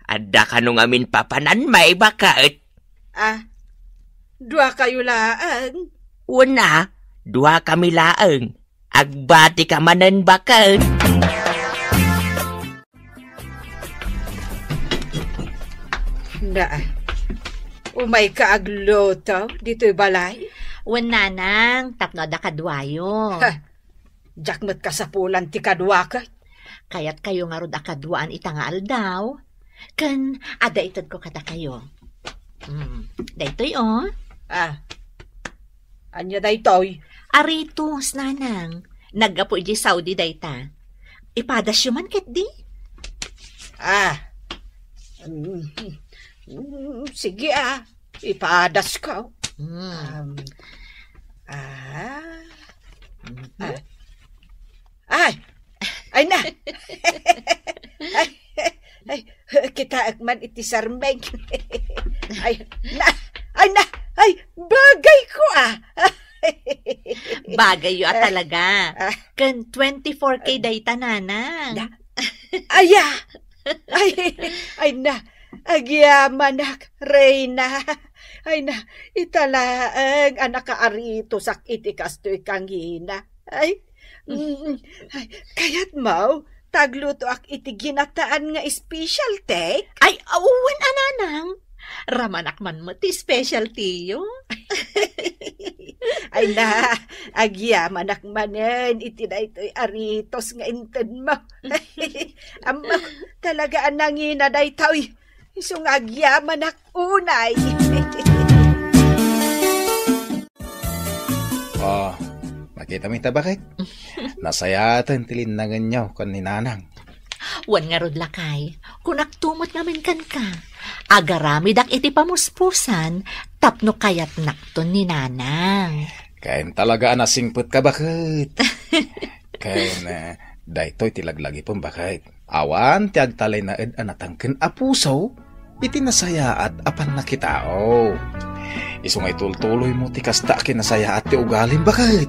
Adda kano ngamin papanan, may baket? Ah, dua kayo laeng? Una, dua kami laeng. Agbati ka manen, baket. Na, umay ka agluto ditoy balay? Wen, nanang, tapno adda kaduayo. Ha, diak met kasapulan ti kaduak. Kayatkayo ngarud a kaduaan ita nga aldaw. Ken adda itedko kadakayo. Hmm, daytoy, oh. Ah. Ania daytoy? Aritos, nanang. Naggapu idiay Saudi dayta. Ipadasyo man ketdi? Ah. Mm, mm, sige, ah. Ipadasko. Hmm. Um, ah. Mhm. Ah. Ay! Ay na! Ay, ay, kitaek man iti sarmeng. Ay na! Ay na! Ay, bagayko, ah! Bagayyo a talaga. Ah. Ken twenty-four K dayta, nanang. Na? Aya! Ay, ay na, agyamanak, Reyna. Ay na, ita laeng a nakaaritosak iti kastoy kangina. Ay, mm, ay, kayatmo, taglutoak iti ginataan nga specialty? Ay, wen a, nanang. Ramanak man met ti specialty-yo. Ay na, agyamanak manen iti daytoy aritos nga intedmo. Ammok, talaga a nangina daytoy. Isu nga agyamanak unay. Oh, makita mi ta, baket? Nasayaaten ti linnangenyo ken ni Nanang. Wen ngarud, lakay, kunakto met ngamin kenka. Agaramidak iti pamuspusan tapno kayatnakton ni Nanang. Ken talaga a nasingpetka, baket. Ken, eh, daytoy ti laglagipem, baket. Awan ti agtalinaed a natangken a puso iti nasayaat a pannakitao. Isu nga itultuloymo ti kasta a kinasayaat ti ugalim, baket.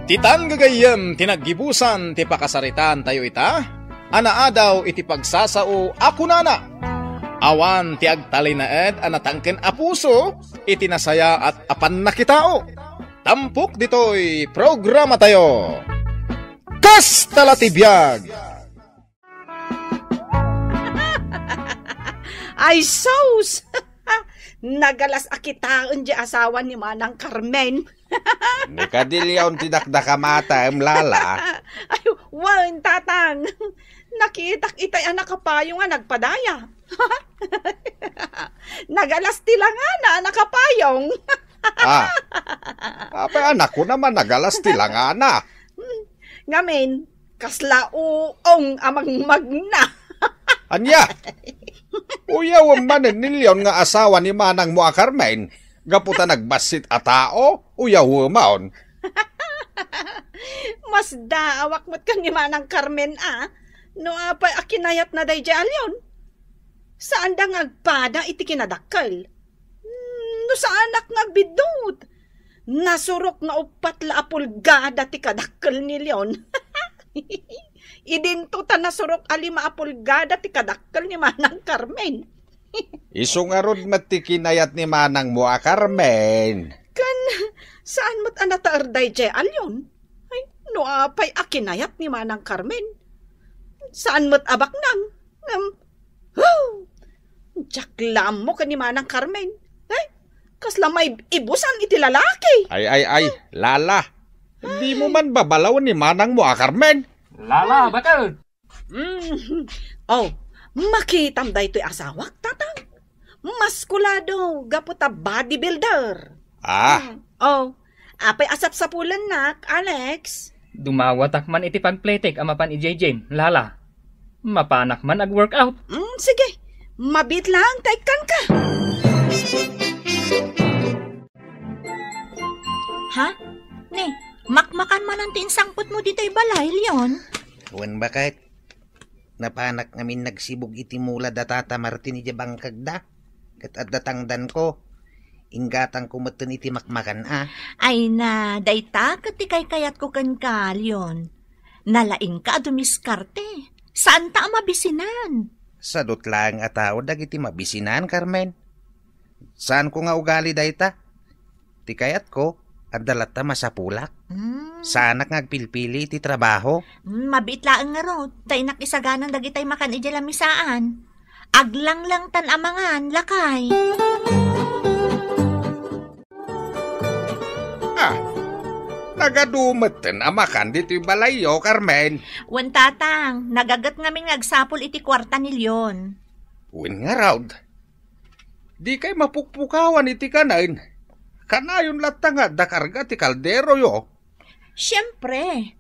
Ti tan gagayyem ti naggibusan ti pakasaritaantayo ita a naadaw iti pagsasao a kunana, awan ti agtalinaed a natangken a puso iti nasayaat a pannakitao. Tampok ditoy programatayo. Kasta la ti biag! Ay, sus! Nagalas a kitaen di asawa ni Manang Carmen. Ni kadilion ti dakdakamatem, Lala. Ay, wen, Tatang. Nakitak itay a nakapayo nga nagpadaya. Nagalas ti langana a nakapayong. Ah. Apay, anak ko naman, nagalas ti langana. Hmm. Ngamin, kasla uong a magmagna. Ania? Uyawem manen ni Leon nga asawa ni manangmo a Carmen, gapu ta nagbassit a tao, uyawemon. Masdaawak met ken ni Manang Carmen a, no apay a kinayatna daydiay a Leon. Saanda nga agpada iti kinadakkel. Hmm, no saanak nga agbiddut. Nasurok nga uppat la a pulgada ti kadakkel ni Leon. Idinto ta nasurok a lima a pulgada ti kadakkel ni Manang Carmen. Isu ngarud met ti kinayat ni manangmo a Carmen. Ken saan met a nataer daydiay a Leon? Ay, no apay a kinayat ni Manang Carmen? Saan met a baknang? Ngem, huh! Diak la ammo ken ni Manang Carmen. Ay, kasla maibusan iti lalaki. Ay, ay, ay, Lala. Dimo man babalawen ni manangmo a Carmen. Lala, baket! Mm. Oh, makitam daytoy asawak, Tatang. Maskulado, gapu ta bodybuilder. Ah. Mm. Oh, apay a sapsapulennak, Alex? Dumawatak man iti pagpletek a mapan idiay gym, Lala. Mapanak man ag-workout. Mm, sige. Mabiit lang, ta ikkanka. Ha? Ne, makmakan manen ti insangpetmo ditoy balay, Leon? Wen, baket. Napanak ngamin nagsibug iti mula da Tata Martin idiay bangkegda. Ket adda tangdanko. Inggatangko metten iti makmakan a. Ay na, dayta ket ti kaykayatko kenka, Leon. Nalaingka a dumiskarte. Saanta a mabisinan. Sadut laeng a tao dagiti mabisinan, Carmen. Saanko nga ugali dayta. Ti kayatko, adda latta masapulak. Mm. Saanak nga agpilpili iti trabaho. Mm, mabiit laeng ngarud, ta innak isaganan dagitay makan idiay lamisaan. Aglanglang tan amangan, lakay. Ah, nagadu metten a makan ditoy balayyo, Carmen. Wen, Tatang, nagaget ngamin nga agsapul iti kuarta ni Leon. Wen ngarud, dikay mapukpukawan iti kanen. Kanayon latta nga adda karga ti kalderoyo. Siempre.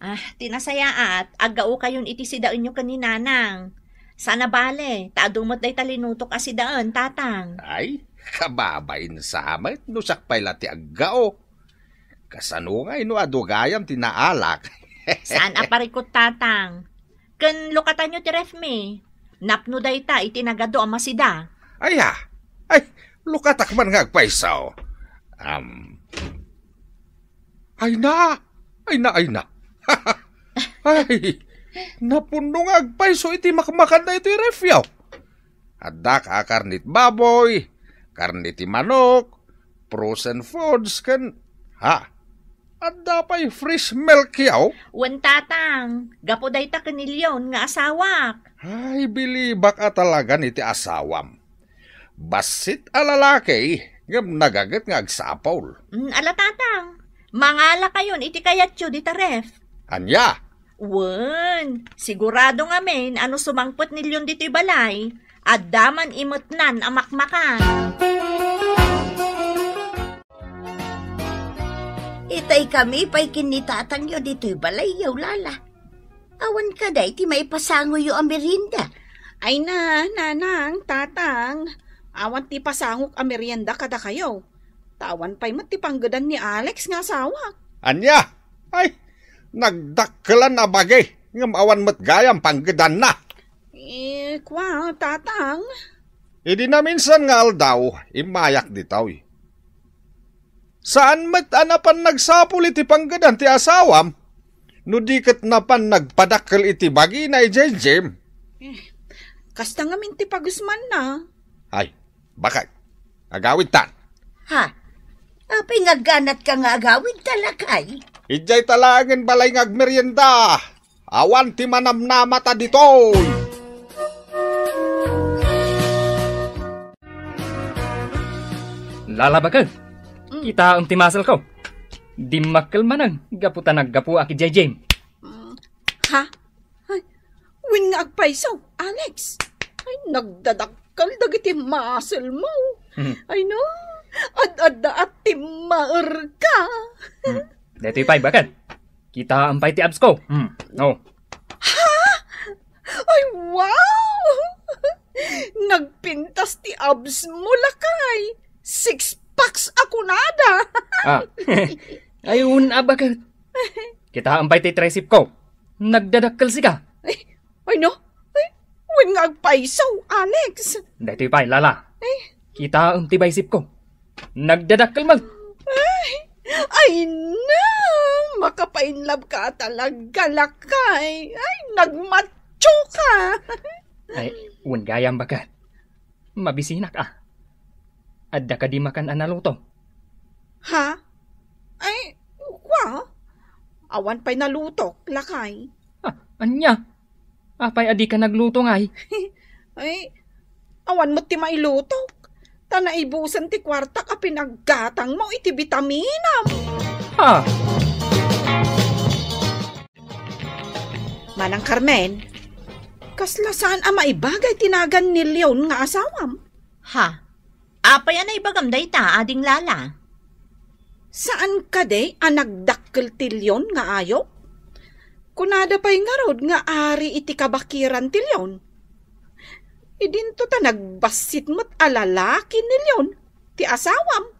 Ah, ti nasayaat, aggaokayon iti sidaenyo ken ni Nanang. Saan a bale, ta adu met dayta linutok a sidaen, Tatang. Ay, kababain sa met, no siak pay la ti aggao. Kasano ngay no adu gayam ti naalak? Saan a parikut, Tatang? Ken lukatanyo ti refmi. Napno dayta iti nagadu a masida. Aya, ay, lukatak man nga agpayso. Am, ay na, ay na, ay na. Ay, napunno nga agpayso iti makmakan daytoy refyo. Adda ka karne ti baboy, karne ti manok, frozen foods, ken, ha? Adda pay fresh milk yaw? Wen, Tatang, gapu dayta ken ni Leon nga asawak. Ay, bilibak a talagan iti asawam. Bassit a lalaki, ngem nagaget nga agsapul. Mm, ala, Tatang, mangalakayon iti kayatyo dita ref. Ania? Wen, sigurado ngamin a no sumangpet ni Leon ditoy balay, adda man imetnan a makmakan. Itay kami pay ken ni tatangyo ditoy balayyo, Lala. Awan kada iti maipasangoyo a merienda. Ay na, Nanang, Tatang, awan ti pasangok a merienda kadakayo. Ta awan pay met ti panggedan ni Alex nga asawak. Ania? Ay, nagdakkelan a bagi, ngem awan met gayam panggedanna. Eh, kua, Tatang? Idi naminsan nga aldaw, immayak ditoy. Saan met a napan nagsapul iti panggedan ti asawam, no di ket napan nagpadakkel iti bagina idiay gym. Eh, kasta ngamin ti pagusmanna. Ay, bakay. Agawidtan. Ha? Apay nga agganatka nga agawidta, lakay? Idiay ta laengen balay nga agmerienda. Awan ti manamnamata ditoy. Ala, baket. Mm. Kitaem ti muscle ko. Dimmakkel manen gapu ta naggapuak idiay gym. Mm. Ha? Ay, wen nga agpayso, Alex. Ay, nagdadakkel dagiti muscle mo. Mhm. Ay, no. Ad-adda a timmaerka. Hmm. Daytoy pay, baket. Kitaem pay ti abs ko. Hmm. No. Ha? Ay, wow! Nagpintas ti abs mo, lakay. Six packs a kunada. Ah. Ay, un-, a, baket. Kitaem pay ti tricep ko. Nagdadakkel sika. Ay, ay, no? Ay, wen nga agpayso, Alex. Daytoy pay, Lala. Ay. Kitaem ti bicep ko. Nagdadakkel man. Ay, ay na! Makapainlove ka talaga, lakay. Ay, nagmatcho ka. Ay, wen gayam, baket. Mabisinak, a. Adda kadi makan a naluto? Ha? Ay, kua? Awan pay nalutok, lakay. Ah, ania? Apay a dika nagluto ngay? Ay, awan met ti mailutok. Ta naibusen ti kuartak a pinaggatangmo iti bitaminam. Ha? Manang Carmen, kasla saan a maibagay ti nagan ni Leon nga asawam? Ha? Apay a naibagam dayta, Ading Lala? Saan kadi a nagdakkel ti Leon nga ayup? Kunada pay ngarud nga ari iti kabakiran ti Leon. Idinto ta nagbassit met a lalaki ni Leon ti asawam.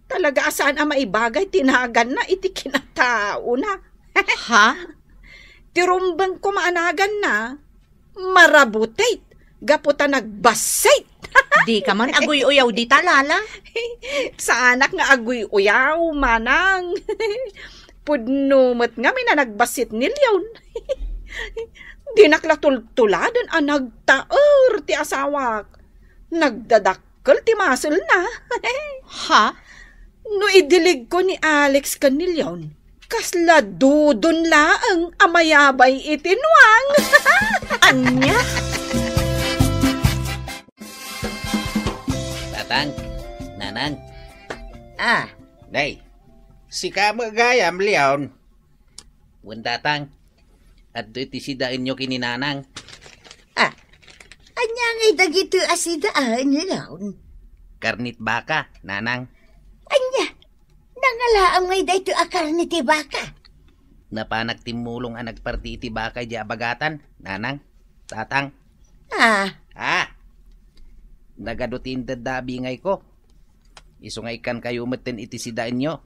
Talaga a saan a maibagay ti naganna iti kinataona. Ha? Ti rumbeng koma a naganna, marabutit gapu ta nagbassit. Dika man aguy-uyaw dita, Lala. Saanak nga aguy-uyaw, manang. Pudno met ngamin a nagbassit ni Leon. Dinak la tultuladen a nagtaer ti asawak. Nagdadakkel ti muscle-na. Ha? No idiligko ni Alex ken ni Leon, kasla dudon laeng a mayabay iti nuang. Ania? Tatang, Nanang. Ah. Nay, sika met gayam, Leon. Wen, Tatang, adtoy ti sidaenyo ken ni Nanang. Ah, ania ngay dagitoy a sidaen, Leon? Karnit baka, Nanang. Ania? Nangalaam ngay daytoy a karne ti baka? Napanak timmulong a nagparti iti baka idiay abagatan, Nanang, Tatang. Ah. Ah! Nagadu ti indaddabingay ko. Isu nga ikkankayo metten iti sidaenyo.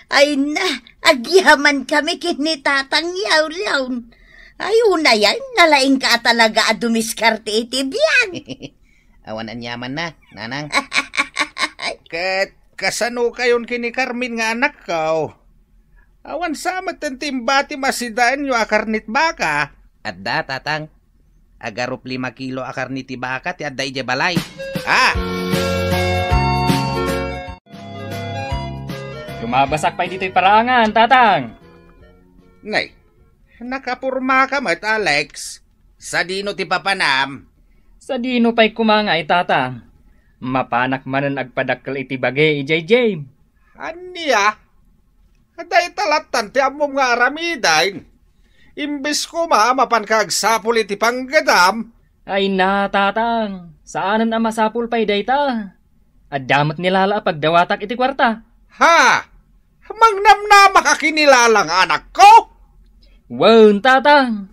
Ay na, agyamankami ken ni Tatang Yawyaw. Ay, unayen, nalaingka a talaga a dumiskarte iti biag. Awan aniamanna, Nanang. Ket kasanokayon ken ni Carmen nga anakko? Awan sa metten ti imbatim a sidaenyo a karnit baka? Adda, Tatang. Agarup lima kilo a karne ti baka ti adda idiay balay. Ah! Lumabasak pay ditoy paraangan, Tatang. Nay, nakapormaka met, Alex. Sadino ti papanam? Sadino pay koma ngay, Tatang? Mapanak manen agpadakkel iti bagi idiay gym. Ania? Dayta lattan ti ammom nga aramiden. Imbes koma a mapanka agsapul iti panggedam. Ay na, Tatang. Saanen a masapul pay dayta. Adda met ni Lala a pagdawatak iti kuarta. Ha? Mangnamnamaka ken ni Lala nga anakko? Wen, Tatang.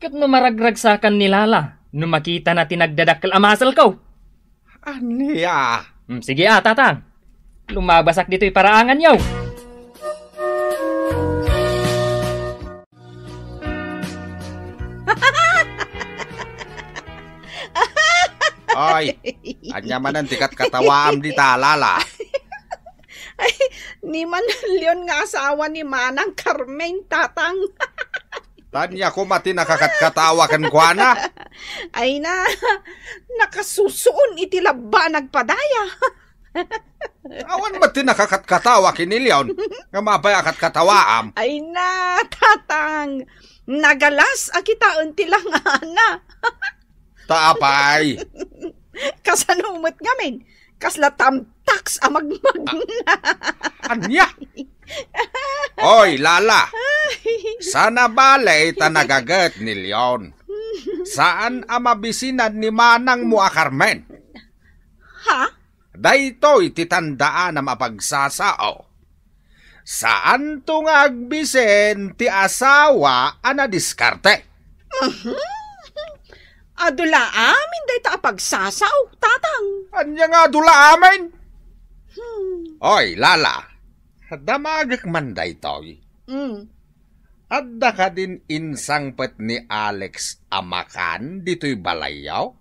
Ket no maragragsakan ni Lala, no makitana ti nagdadakkel a muscle ko. Ania? Hmm, sige a, Tatang. Lumabasak ditoy paraanganyo. Ay, ania manen ti katkatawaam dita, Lala? Ay, ni Manang Leon nga asawa ni Manang Carmen, Tatang. Ania koma ti nakakatkatawa kenkuana? Ay na, nakasusuon iti labba a nagpadaya. Awan met ti nakakatkatawa ken ni Leon, ngem apay a katkatawaam? Ay na, Tatang, nagalas a kitaen ti langana. Ta apay? Kasano met ngamin? Kasla tamtaks a magmagna. Ania? Oy, Lala. Sana bale ta nagaget ni Leon. Saan a mabisinan ni manangmo a Carmen? Ha? Daytoy ti tandaanam a pagsasao. Saanto nga agbisen ti asawa a nadiskarte. Mhm. Adu la amin dayta a pagsasao, tatang. Ania nga adu la amin? Hmm. Oy, Lala, damagek man daytoy. Mm. Adda kadin insangpet ni Alex a makan ditoy balayyo?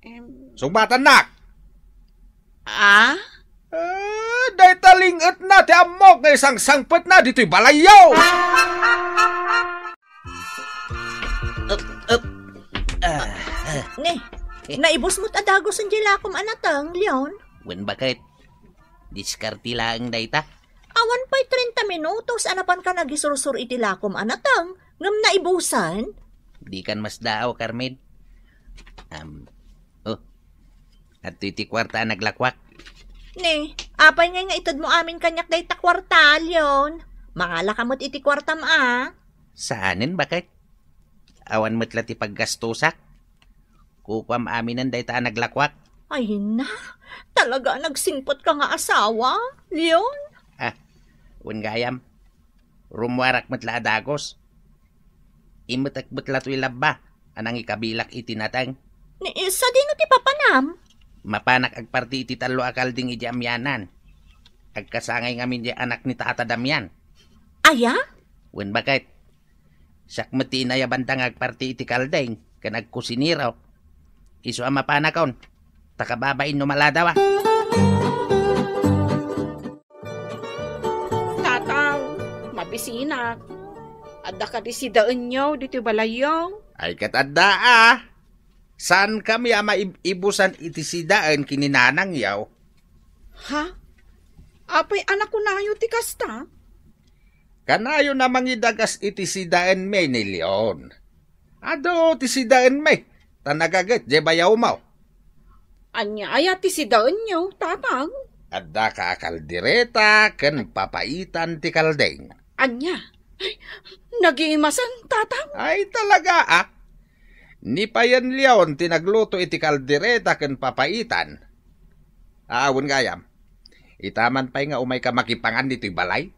Em. Sungbatannak! Ah? Eh, dayta ling-etna ti ammok nga isangsangpetna ditoy balayyo! Up, up. Ah, ah. Ni, naibus mo't a dagus diay lakom a nateng, Leon? Wen, baket? Diskarte laeng dayta. Awan pay trenta minutos a napanka nagisursor iti lakom a nateng, ngem naibusan? Dikan masdaaw, Carmen. Am, oh, adtoy ti kuarta a naglakuak. Ni, apay ngay nga itedmo amin kaniak dayta kuarta, Leon? Mangalaka met iti kuartam a. Saanen, baket? Awan met la ti paggastosak. Kukuam aminen dayta a naglakuak. Ay na, talaga a nagsingpetka nga asawa, Leon? Ah, wen gayam, rummuarak met la a dagus. Immetek met la toy labba a nangikabilak iti nateng. Ni, sadino ti papanam? Mapanak agparti iti tallo a kalding idiay amianan. Agkasangay ngamin diay anak ni Tata Damian. Aya? Wen, baket? Siak met ti inayabanda nga agparti iti kalding ken agkusinero. Isu a mapanakon, ta kababain no maladawa. Tatang, mabisinak. Adda kadi sidaenyo ditoy balayyo? Ay, ket adda a. Saankami a maib-ibusan iti sidaen ken ni nanangyo. Ha? Apay a nakunayo ti kasta? Kanayon a mangidagas iti sidaenmi ni Leon. Adu ti sidaenmi, ta nagaget diay bayawmo. Ania aya ti sidaenyo, tatang? Adda ka a kaldereta ken papaitan ti kalding. Ania? Ay, nagiimasen, tatang. Ay, talaga, a? Ni payen Leon ti nagluto iti kaldereta ken papaitan. Aawen gayam. Ita man pay nga umayka makipangan ditoy balay?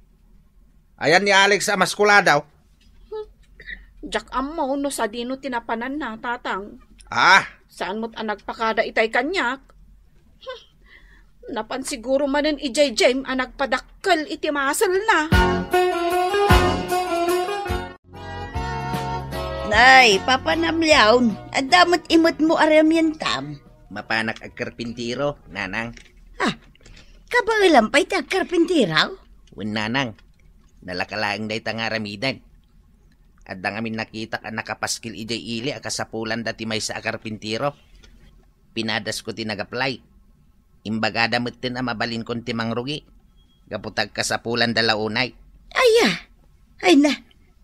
Ayan ni Alex a maskuladaw. Diak ammo no sadino ti napananna, tatang. Ah! Saan met a nagpakada itay kaniak? Hmm. Napan siguro manen idiay gym a nagpadakkel iti muscle-na. Nay, papanam Leon, adda met imetmo a ramientam. Mapanak agkarpintero, nanang. Ha? Kabaelam pay ti agkarpintero? Wen, nanang. Nalaka laeng dayta nga aramiden. Adda ngamin nakitak a nakapaskil idiay ili a kasapulanda ti maysa a karpintero. Pinadasko ti nag-apply. Imbagada metten a mabalinkon ti mangrugi. Gapu ta agkasapulanda la unay. Aya, ay na,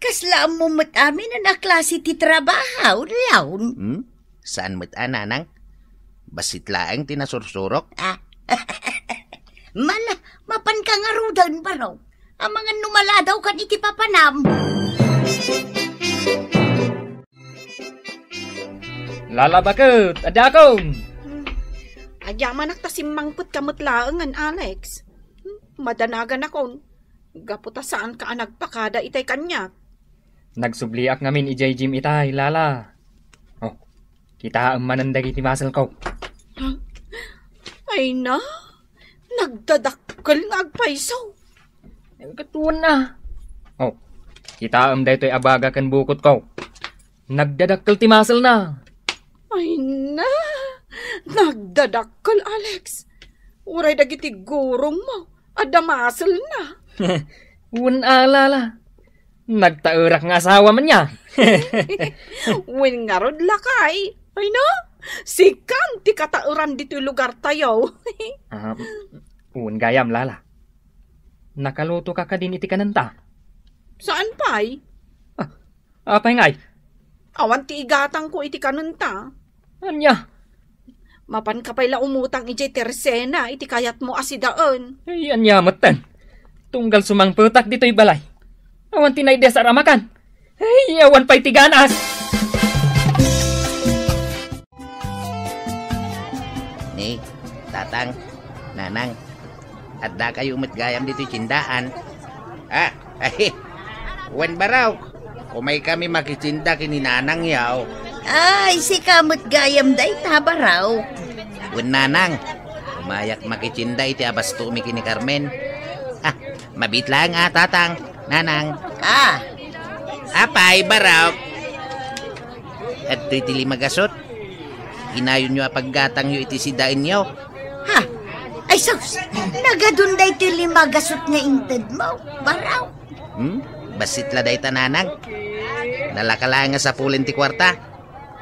kasla ammo met amin a klase ti trabaho, Leon? Hmm? Saan met a, nanang? Bassit laeng ti nasursurok. Ah. Mala, mapanka ngaruden, barok. Amangan no maladawkan iti papanam. Lala, baket, adda akon. Hmm. Agyamanak ta simmangpetka met laengen, Alex. Hmm, madanaganakon. Gapu ta saanka a nagpakada itay kaniak. Nagsubliak ngamin idiay gym itay, Lala. Oh, kitaem manen dagiti muscle-ko. Huh? Ay na, nagdadakkel nga agpayso. Ket wen a. Oh, kitaem daytoy a baga ken bukotko. Nagdadakkel ti muscle-na. Ay na, nagdadakkel, Alex. Uray dagiti gurongmo, adda muscle-na. Wen a, Lala. Nagtaerak nga asawa man ya. Wen ngarud, lakay. Ay na, sikan ti kataeran ditoy lugartayo. Ah, wen gayam, Lala. Nakalutoka kadin iti kanenta? Saan pay? Ah, apay ngay? Awan ti igatangko iti kanenta. Ania? Mapanka pay la umutang idiay tersena iti kayatmo a sidaen. Ay, ania metten? Tunggal sumangpetak ditoy balay. Awan ti naidesar a makan. Ay, awan pay ti ganas. Ni, Tatang, Nanang, adda kayo met gayam ditoy tindaan? Ah, ay, wen Baraw, umay kami makitinda ken ni Nanang yaw. Ay, sika met gayam dayta, Baraw. Wen Nanang, umayak makitinda iti abasto mi ken ni Carmen. Ah, mabit lang, ah, Tatang, Nanang. Ah. Apay, Baraw. Adtoy ti lima gasut. Inayonyo a paggatangyo iti sidaenyo. Ha? Ay sus, nagadun daytoy lima gasut nga intedmo, Baraw. Hmm? Bassit la dayta, Nanang. Nalaka la nga sapulen ti kuarta.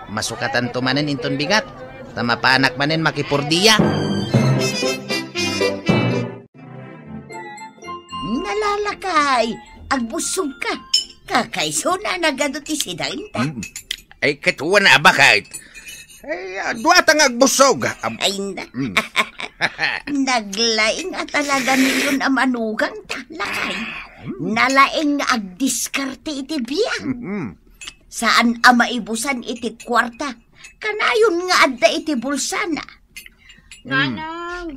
Masukatanto manen inton bigat. Ta mapanak manen makipordia. Nalalakay, agbussog ka. Kakaisuna nagadu ti sidaenta. Mm. Ay, katuan a baket. Ay, ah, duata nga agbussog. Am- Ay, na. Mm. Naglaing a talaga niyon a manugang ta, lakay. Mm. Nalaing nga agdiskarte iti biag. Mm. Saan a maibusan iti kuarta. Kanayon nga adda iti bulsana. Mm. Nanang,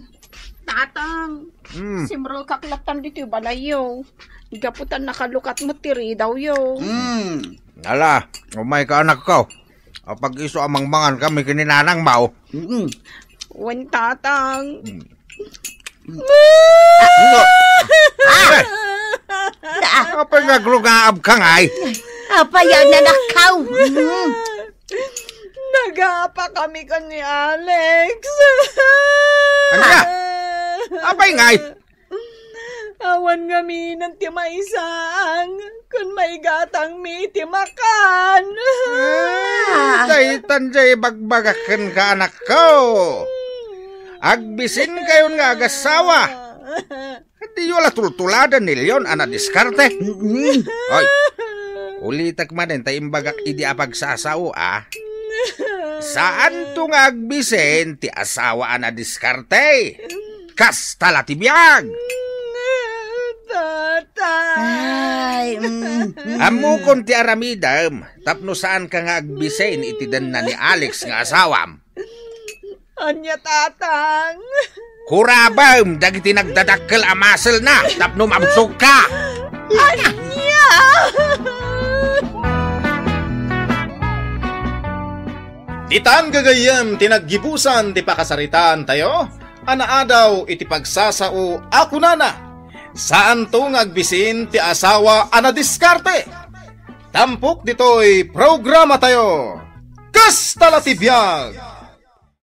Tatang, Mm. simrekak lattan ditoy balayyo. Gapu ta nakalukat met ti ridawyo. Mm. Ala, umayka, anakko. Apag-isu a mangmangan kami ken ni Nanangmo. Mm. Wen, Tatang. Mm. No. Ah! Apay nga agrugaabka ngay? Apay a nanakaw? Mm. Nagaapa kami ken ni Alex. Ania? Apay ngay? Awan ngamin ti maisang ken maigatangmi iti makan. Ah, daytan diay ibagbagak kenka, anakko. Agbisinkayon nga agassawa. Diyo la tultuladen ni Leon a nadiskarte. Mm. Oy, ulitek manen ta imbagak idi a pagsasao, a. Saanto nga agbisin ti asawa a nadiskarte. Kasta la ti biag. Tatang. Ay, mm, mm. Ammokon ti aramidem tapno saanka nga agbisin iti denna ni Alex nga asawam. Ania, Tatang? Kurabem dagiti nagdadakkel a maselna tapno mabsogka. Ania? Ditan gagayyem ti naggibusan ti pakasaritaantayo a naadaw iti pagsasao a kunana, saanto nga agbisin ti asawa a nadiskarte. Tampok ditoy programatayo. Kasta la ti biag!